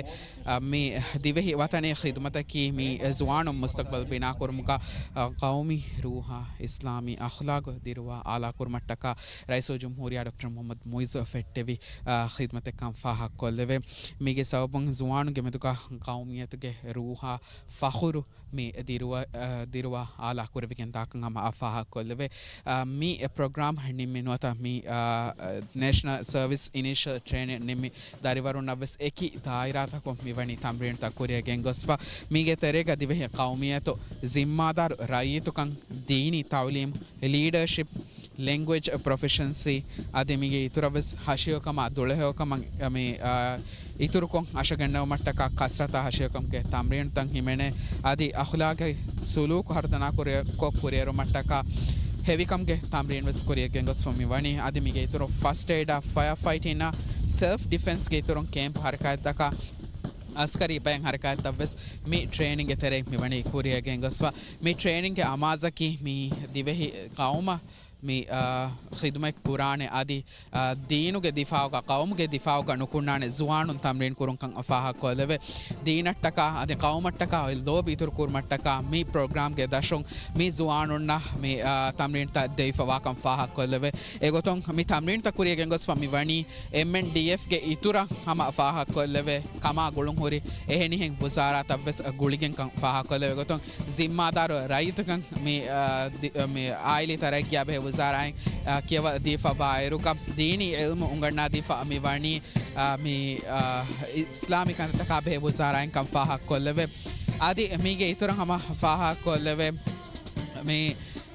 އާ، މި ދިވެހި ވަތަނީ ޚިދުމަތަކީ މި ޒުވާނުން މުސްތަޤްބަލް ބިނާކުރުމުގަ، އާ، ޤައުމީ ރޫހާ، އިސްލާމީ އަޚްލާޤު ދިރުވާ އާލާކުރުމަށްޓަކާ ރައީސުލްޖުމްހޫރިއްޔާ ޑޮކްޓަރ މުޙައްމަދު މުޢިއްޒު ފެއްޓެވި، އާ، ޚިދުމަތެއްކަން ފާހަގަކޮށްލެވޭ. މީގެ ސަބަބުން ޒުވާނުންގެ މެދުގަ ޤައުމިއްޔަތުގެ ރޫހާ ފަޚުރު މި ދިރުވަ-، އަ، ދިރުވާ އާލާކުރެވިގެން ދާކަން ހަމަ އަ ފާހަގަކޮށްލެވޭ. އަ، މި ޕްރޮގްރާމް ނިންމި ނުވަތަ މި، އަ، ނޭޝަނަލް ސަރވިސް އިނިޝަލް ޓްރޭނިން ނިންމި ދަރިވަރުންނަށް ވެސް އެކި ދާއިރާތަކުން މިވަނީ ތަމްރީނުތައް ކުރިއަށް ގެންގޮސްފަ. މީގެ ތެރޭގަ ދިވެހި ޤައުމިއްޔަތު ޒިންމާދާރު ރައްޔިތުކަން، ދީނީ ތަޢުލީމް، ލީޑަރޝިޕް، ލެންގުއޭޖް ޕްރޮފިޝަންސީ އަދި މީގެ އިތުރަށް ވެސް ހަށިޔޮކަމާ ދުޅަހެޔޮކަމަށް މި، އާ، އިތުރުކޮށް އަށަގަންނަވުމަށްޓަކާ ކަސްރަތާ ހަށިޔޮކަމުގެ ތަމްރީނުތައް ހިމެނޭ. އަދި އަޚްލާޤީ ސުލޫކު ހަރުދަނާ ކުރިއަށް ކޮށް ކުރިއެރުމަށްޓަކާ ހެވިކަމުގެ ތަމްރީން ވެސް ކުރިއަށް ގެންގޮސްފަ މި ވަނީ. އަދި މީގެ އިތުރުން ފަސްޓް އެއިޑާ، ފަޔަރ ފައިޓިންއާ، ސެލްފް ޑިފެންސްގެ އިތުރުން ކޭމްޕް ހަރަކާތްތަކާ، އަސްކަރީ ބައެއް ހަރަކާތްތައް ވެސް މި ޓްރޭނިންގެ ތެރެއިން މި ވަނީ ކުރިއަށް ގެންގޮސްފަ. މި ޓްރޭނިންގެ އަމާޒަކީ މި ދިވެހި ޤައުމަށް މި، އާ، ޚިދުމަތް ކުރާނެ އަދި، އާ، ދީނުގެ ދިފާޢުގަ، ޤައުމުގެ ދިފާޢުގަ ނުކުންނާނެ ޒުވާނުން ތަމްރީން ކުރުންކަން ފާހަގަކޮށްލެވޭ. ދީނަށްޓަކާ އަދި ޤައުމަށްޓަކާ ލޯބި އިތުރު ކުރުމަށްޓަކާ މި ޕްރޮގްރާމްގެ ދަށުން މި ޒުވާނުންނަށް މި، އާ، ތަމްރީންތައް ދެވިފަވާކަން ފާހަގަކޮށްލެވޭ. އެގޮތުން މި ތަމްރީންތައް ކުރިއަށް ގެންގޮސްފަ މި ވަނީ އެމްއެންޑީއެފްގެ އިތުރަށް ހަމަ ފާހަގަކޮށްލެވޭ ކަމާ ގުޅުންހުރި އެހެނިހެން ވުޒާރާތައް ވެސް ގުޅިގެންކަން ފާހަގަކޮށްލެވޭ ގޮތުން، ޒިންމާދާރު ރައްޔިތުކަން މި، އާ، ދި-، މި އާއިލީ ތަރައްގީއާ ބެހޭ ވުޒާރާއިން، އާ، ކިޔަވަދީފަ ވާއިރުގަ ދީނީ އިލްމު އުނގަންނާދީފަ މި ވަނީ، އާ، މި، އާ، އިސްލާމީ ކަންތައްތަކާ ބެހޭ ވުޒާރާއިން ކަން ފާހަގަކޮށްލެވޭ. އަދި މީގެ އިތުރަށް ހަމަ ފާހަގަކޮށްލެވޭ މި،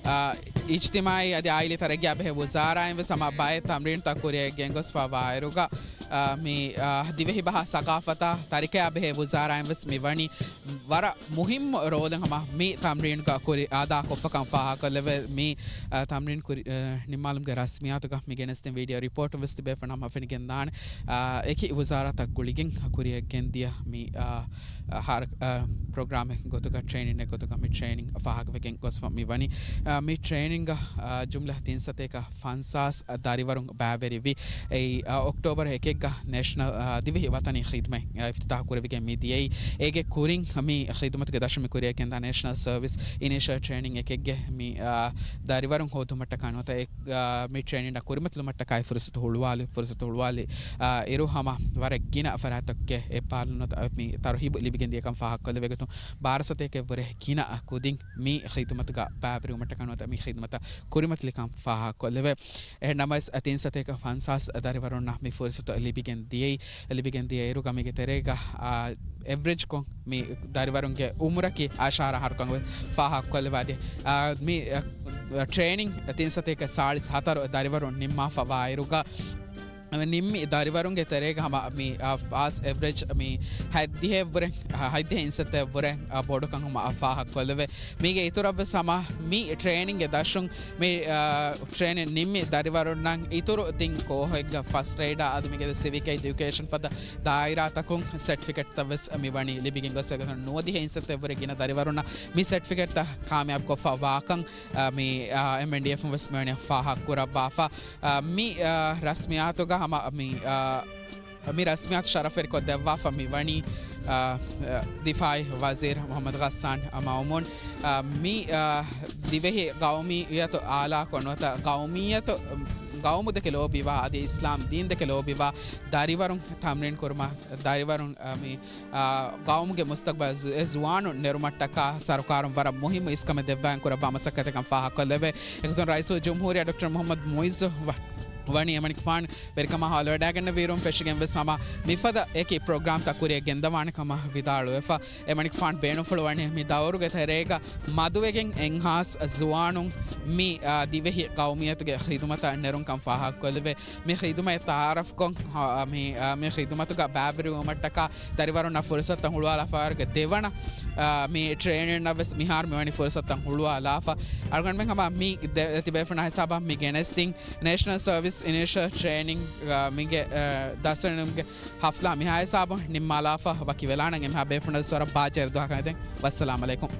އާ، އިޖްތިމާއީ އަދި އާއިލީ ތަރައްގީއާ ބެހޭ ވުޒާރާއިން ވެސް ހަމަ ބައެއް ތަމްރީނުތައް ކުރިއަށް ގެންގޮސްފަ ވާއިރުގަ، އާ، މި، އާ، ދިވެހިބަހާ ސަގާފަތާ ތަރިކަޔާ ބެހޭ ވުޒާރާއިން ވެސް މި ވަނީ ވަރަށް މުހިއްމު ރޯލެއް ހަމަ މި ތަމްރީންގަ ކުރި އަދާކޮށްފަކަން ފާހަގަކޮށްލެވޭ. މި، އާ، ތަމްރީން ކުރި، އާ، ނިންމާލުމުގެ ރަސްމިއްޔާތުގަ މި ގެނެސްދިން ވީޑިއޯ ރިޕޯޓުން ވެސް ތިބޭފުޅުންނަށް ހަމަ ފެނިގެންދާނެ. އާ، އެކި ވުޒާރާތައް ގުޅިގެން ކުރިއަށް ގެންދިޔަ މި، އާ، އާ، ހާރ-، އާ، ޕްރޮގްރާމެއް ގޮތުގަ، ޓްރެއިނިންއެއް ގޮތުގަ މި ޓްރެއިނިން ފާހަގަވެގެން ގޮސްފަ މި ވަނީ. އާ، މި ޓްރެއިނިންގަ، އާ، ޖުމްލަ ތިން ސަތޭކަ ފަންސާސް ދަރިވަރުން ބައިވެރިވި. އެއީ، އަ، އޮކްޓޯބަރ އެކެއްގަ ނޭޝަނަލް، އަ، ދިވެހި ވަތަނީ ޚިދްމަތް، އަ، އިފްތިތާހު ކުރެވިގެން މި ދިޔައީ. އޭގެ ކުރިން މި ޚިދުމަތުގެ ދަށުން މި ކުރިއަށް ގެންދާ ނޭޝަނަލް ސަރވިސް އިނީޝަލް ޓްރެއިނިން އެކެއްގެ މި، އަ، ދަރިވަރުން ހޯދުމަށްޓަކާ ނުވަތަ އެ، އަ، މި ޓްރެއިނިން ކުރިމަތިލުމަށްޓަކާއި ފުރުސަތު ހުޅުވާލި، ފުރުސަތު ހުޅުވާލި، އަ، އިރު ހަމަ ވަރަށް ގިނަ ފަރާތްތަކުގެ އެއްބާރުލުން ނުވަތަ މި ތަރުހީބު ލިބިގެން ދިޔަކަން ފާހަގަކޮށްލެވޭ ގޮތުން ބާރަ ސަތޭކައަށްވުރެ ގިނަ ކުދިން މި ޚިދުމަތުގަ ބައިވެރިވުމަށްޓަކާ ނުވަތަ މި ޚިދުމަތަށް ކުރިމަތިލިކަން ފާހަގަކޮށްލެވޭ. އެހެންނަމަވެސް، ތިން ސަތޭކަ ފަންސާސް ދަރިވަރުންނަށް މި ފުރުސަތު ލިބިގެން ދިޔައީ، ލިބިގެން ދިޔައިރުގަ މީގެ ތެރޭގަ، އާ، އެވްރެޖްކޮށް މި ދަރިވަރުންގެ އުމުރަކީ އަށާރަ އަހަރުކަން ފާހަގަކޮށްލެވޭ. އަދި، އާ، މި، އާ، ޓްރެއިނިން ތިން ސަތޭކަ ސާޅީސް ހަތަރު ދަރިވަރުން ނިންމާފަ ވާއިރުގަ، ނިންމި ދަރިވަރުންގެ ތެރޭގަ ހަމަ މި، އާ، ފާސް އެވްރެޖް މި ހަތްދިހައެއްވުރެ، އާ، ހަތްދިހަ އިންސައްތައެއްވުރެ، އާ، ބޮޑުކަން ހަމަ ފާހަގަކޮށްލެވޭ. މީގެ އިތުރަށްވެސް ހަމަ މި ޓްރެއިނިންގެ ދަށުން މި، އާ، ޓްރެއިނިން ނިންމި ދަރިވަރުންނަށް އިތުރު ތިން ކޯހެއްގަ ފަސްޓް އެއިޑާ އަދި މިގެ ސިވިކް އެޖުކޭޝަން ފަދަ ދާއިރާތަކުން ސެޓްފިކެޓްތައް ވެސް މި ވަނީ ލިބިގެން ގޮސް ނުވަދިހަ އިންސައްތައެއްވުރެ ގިނަ ދަރިވަރުންނަށް މި ސެޓްފިކެޓްތައް ކާމިޔާބުކޮށްފަ ވާކަން، އާ، މި، އާ، އެމްއެންޑީއެފުން ވެސް މިވަނީ ފާހަގަކުރައްވާފަ. އާ، މި، އާ، ރަސްމިއްޔާތުގަ ހަމަ މި، އާ، މި ރަސްމިއްޔާތު ޝަރަފްވެރިކޮށްދެއްވާފަ މިވަނީ، އާ، އާ، ދިފާއީ ވަޒީރު މުޙައްމަދު ޣައްސާން މައުމޫން. އާ، މި، އާ، ދިވެހި ގައުމިއްޔަތު އާލާކޮށް ނުވަތަ ގައުމިއްޔަތު، ގައުމު ދެކެ ލޯބިވާ އަދި އިސްލާމް ދީން ދެކެ ލޯބިވާ ދަރިވަރުން ތަމްރީން ކުރުމަށް ދަރިވަރުން، އާ، މި، އާ، ގައުމުގެ މުސްތަގްބަލް ޒު-، އެ ޒުވާނުން ނެރުމަށްޓަކާ ސަރުކާރުން ވަރަށް މުހިއްމު އިސްކަމެއް ދެއްވާން ކުރައްވާ މަސައްކަތެއްކަން ފާހަގަކޮށްލެވޭ. އެގޮތުން ރައީސުލްޖުމްހޫރިއްޔާ ޑޮކްޓަރ މުޙައްމަދު މުޢިއްޒު ވަ-، ވަނީ އެމަނިކުފާނު ވެރިކަމާ ހާލުވެޑައިގަންނަވިއިރުން ފެށިގެން ވެސް ހަމަ މިފަދަ އެކި ޕްރޮގްރާމްތައް ކުރިއަށް ގެންދަވާނެ ކަމަށް ވިދާޅުވެފަ. އެމަނިކުފާނު ބޭނުންފުޅުވަނީ މި ދައުރުގެ ތެރޭގަ މަދުވެގެން އެންހާސް ޒުވާނުން މި، އާ، ދިވެހި ގައުމިއްޔަތުގެ ޚިދުމަތަށް ނެރުންކަން ފާހަގަކޮށްލެވޭ. މި ޚިދުމަތް ތައާރަފްކޮށް، އާ، މި، އާ، މި ޚިދުމަތުގަ ބައިވެރިވުމަށްޓަކާ ދަރިވަރުންނަށް ފުރުސަތުތައް ހުޅުވާލާފައިވާރުގެ ދެވަނަ، އާ، މި ޓްރެއިނަރުންނަށް ވެސް މިހާރު މިވަނީ ފުރުސަތުތައް ހުޅުވާލާފަ. އަޅުގަނޑުމެން ހަމަ މި ދެ-، ތިބޭފުޅުންނާ ހިސާބަށް މި ގެނެސްދިން ނޭޝަނަލް ސަރވިސް އިނީޝަލް ޓްރެއިނިން، އާ، މީގެ، އާ، ދަސްވެރިންގެ ހަފްލާ މިހާ ހިސާބުން ނިންމާލާފަ ވަކިވެލާނަން. އެމިހާ ބޭފުޅުންނަށް ވަރަށް ބާއްޖަވެރި ދުވަހަކަށް އެދެން. ވައްސަލާމް އަލައިކުމް.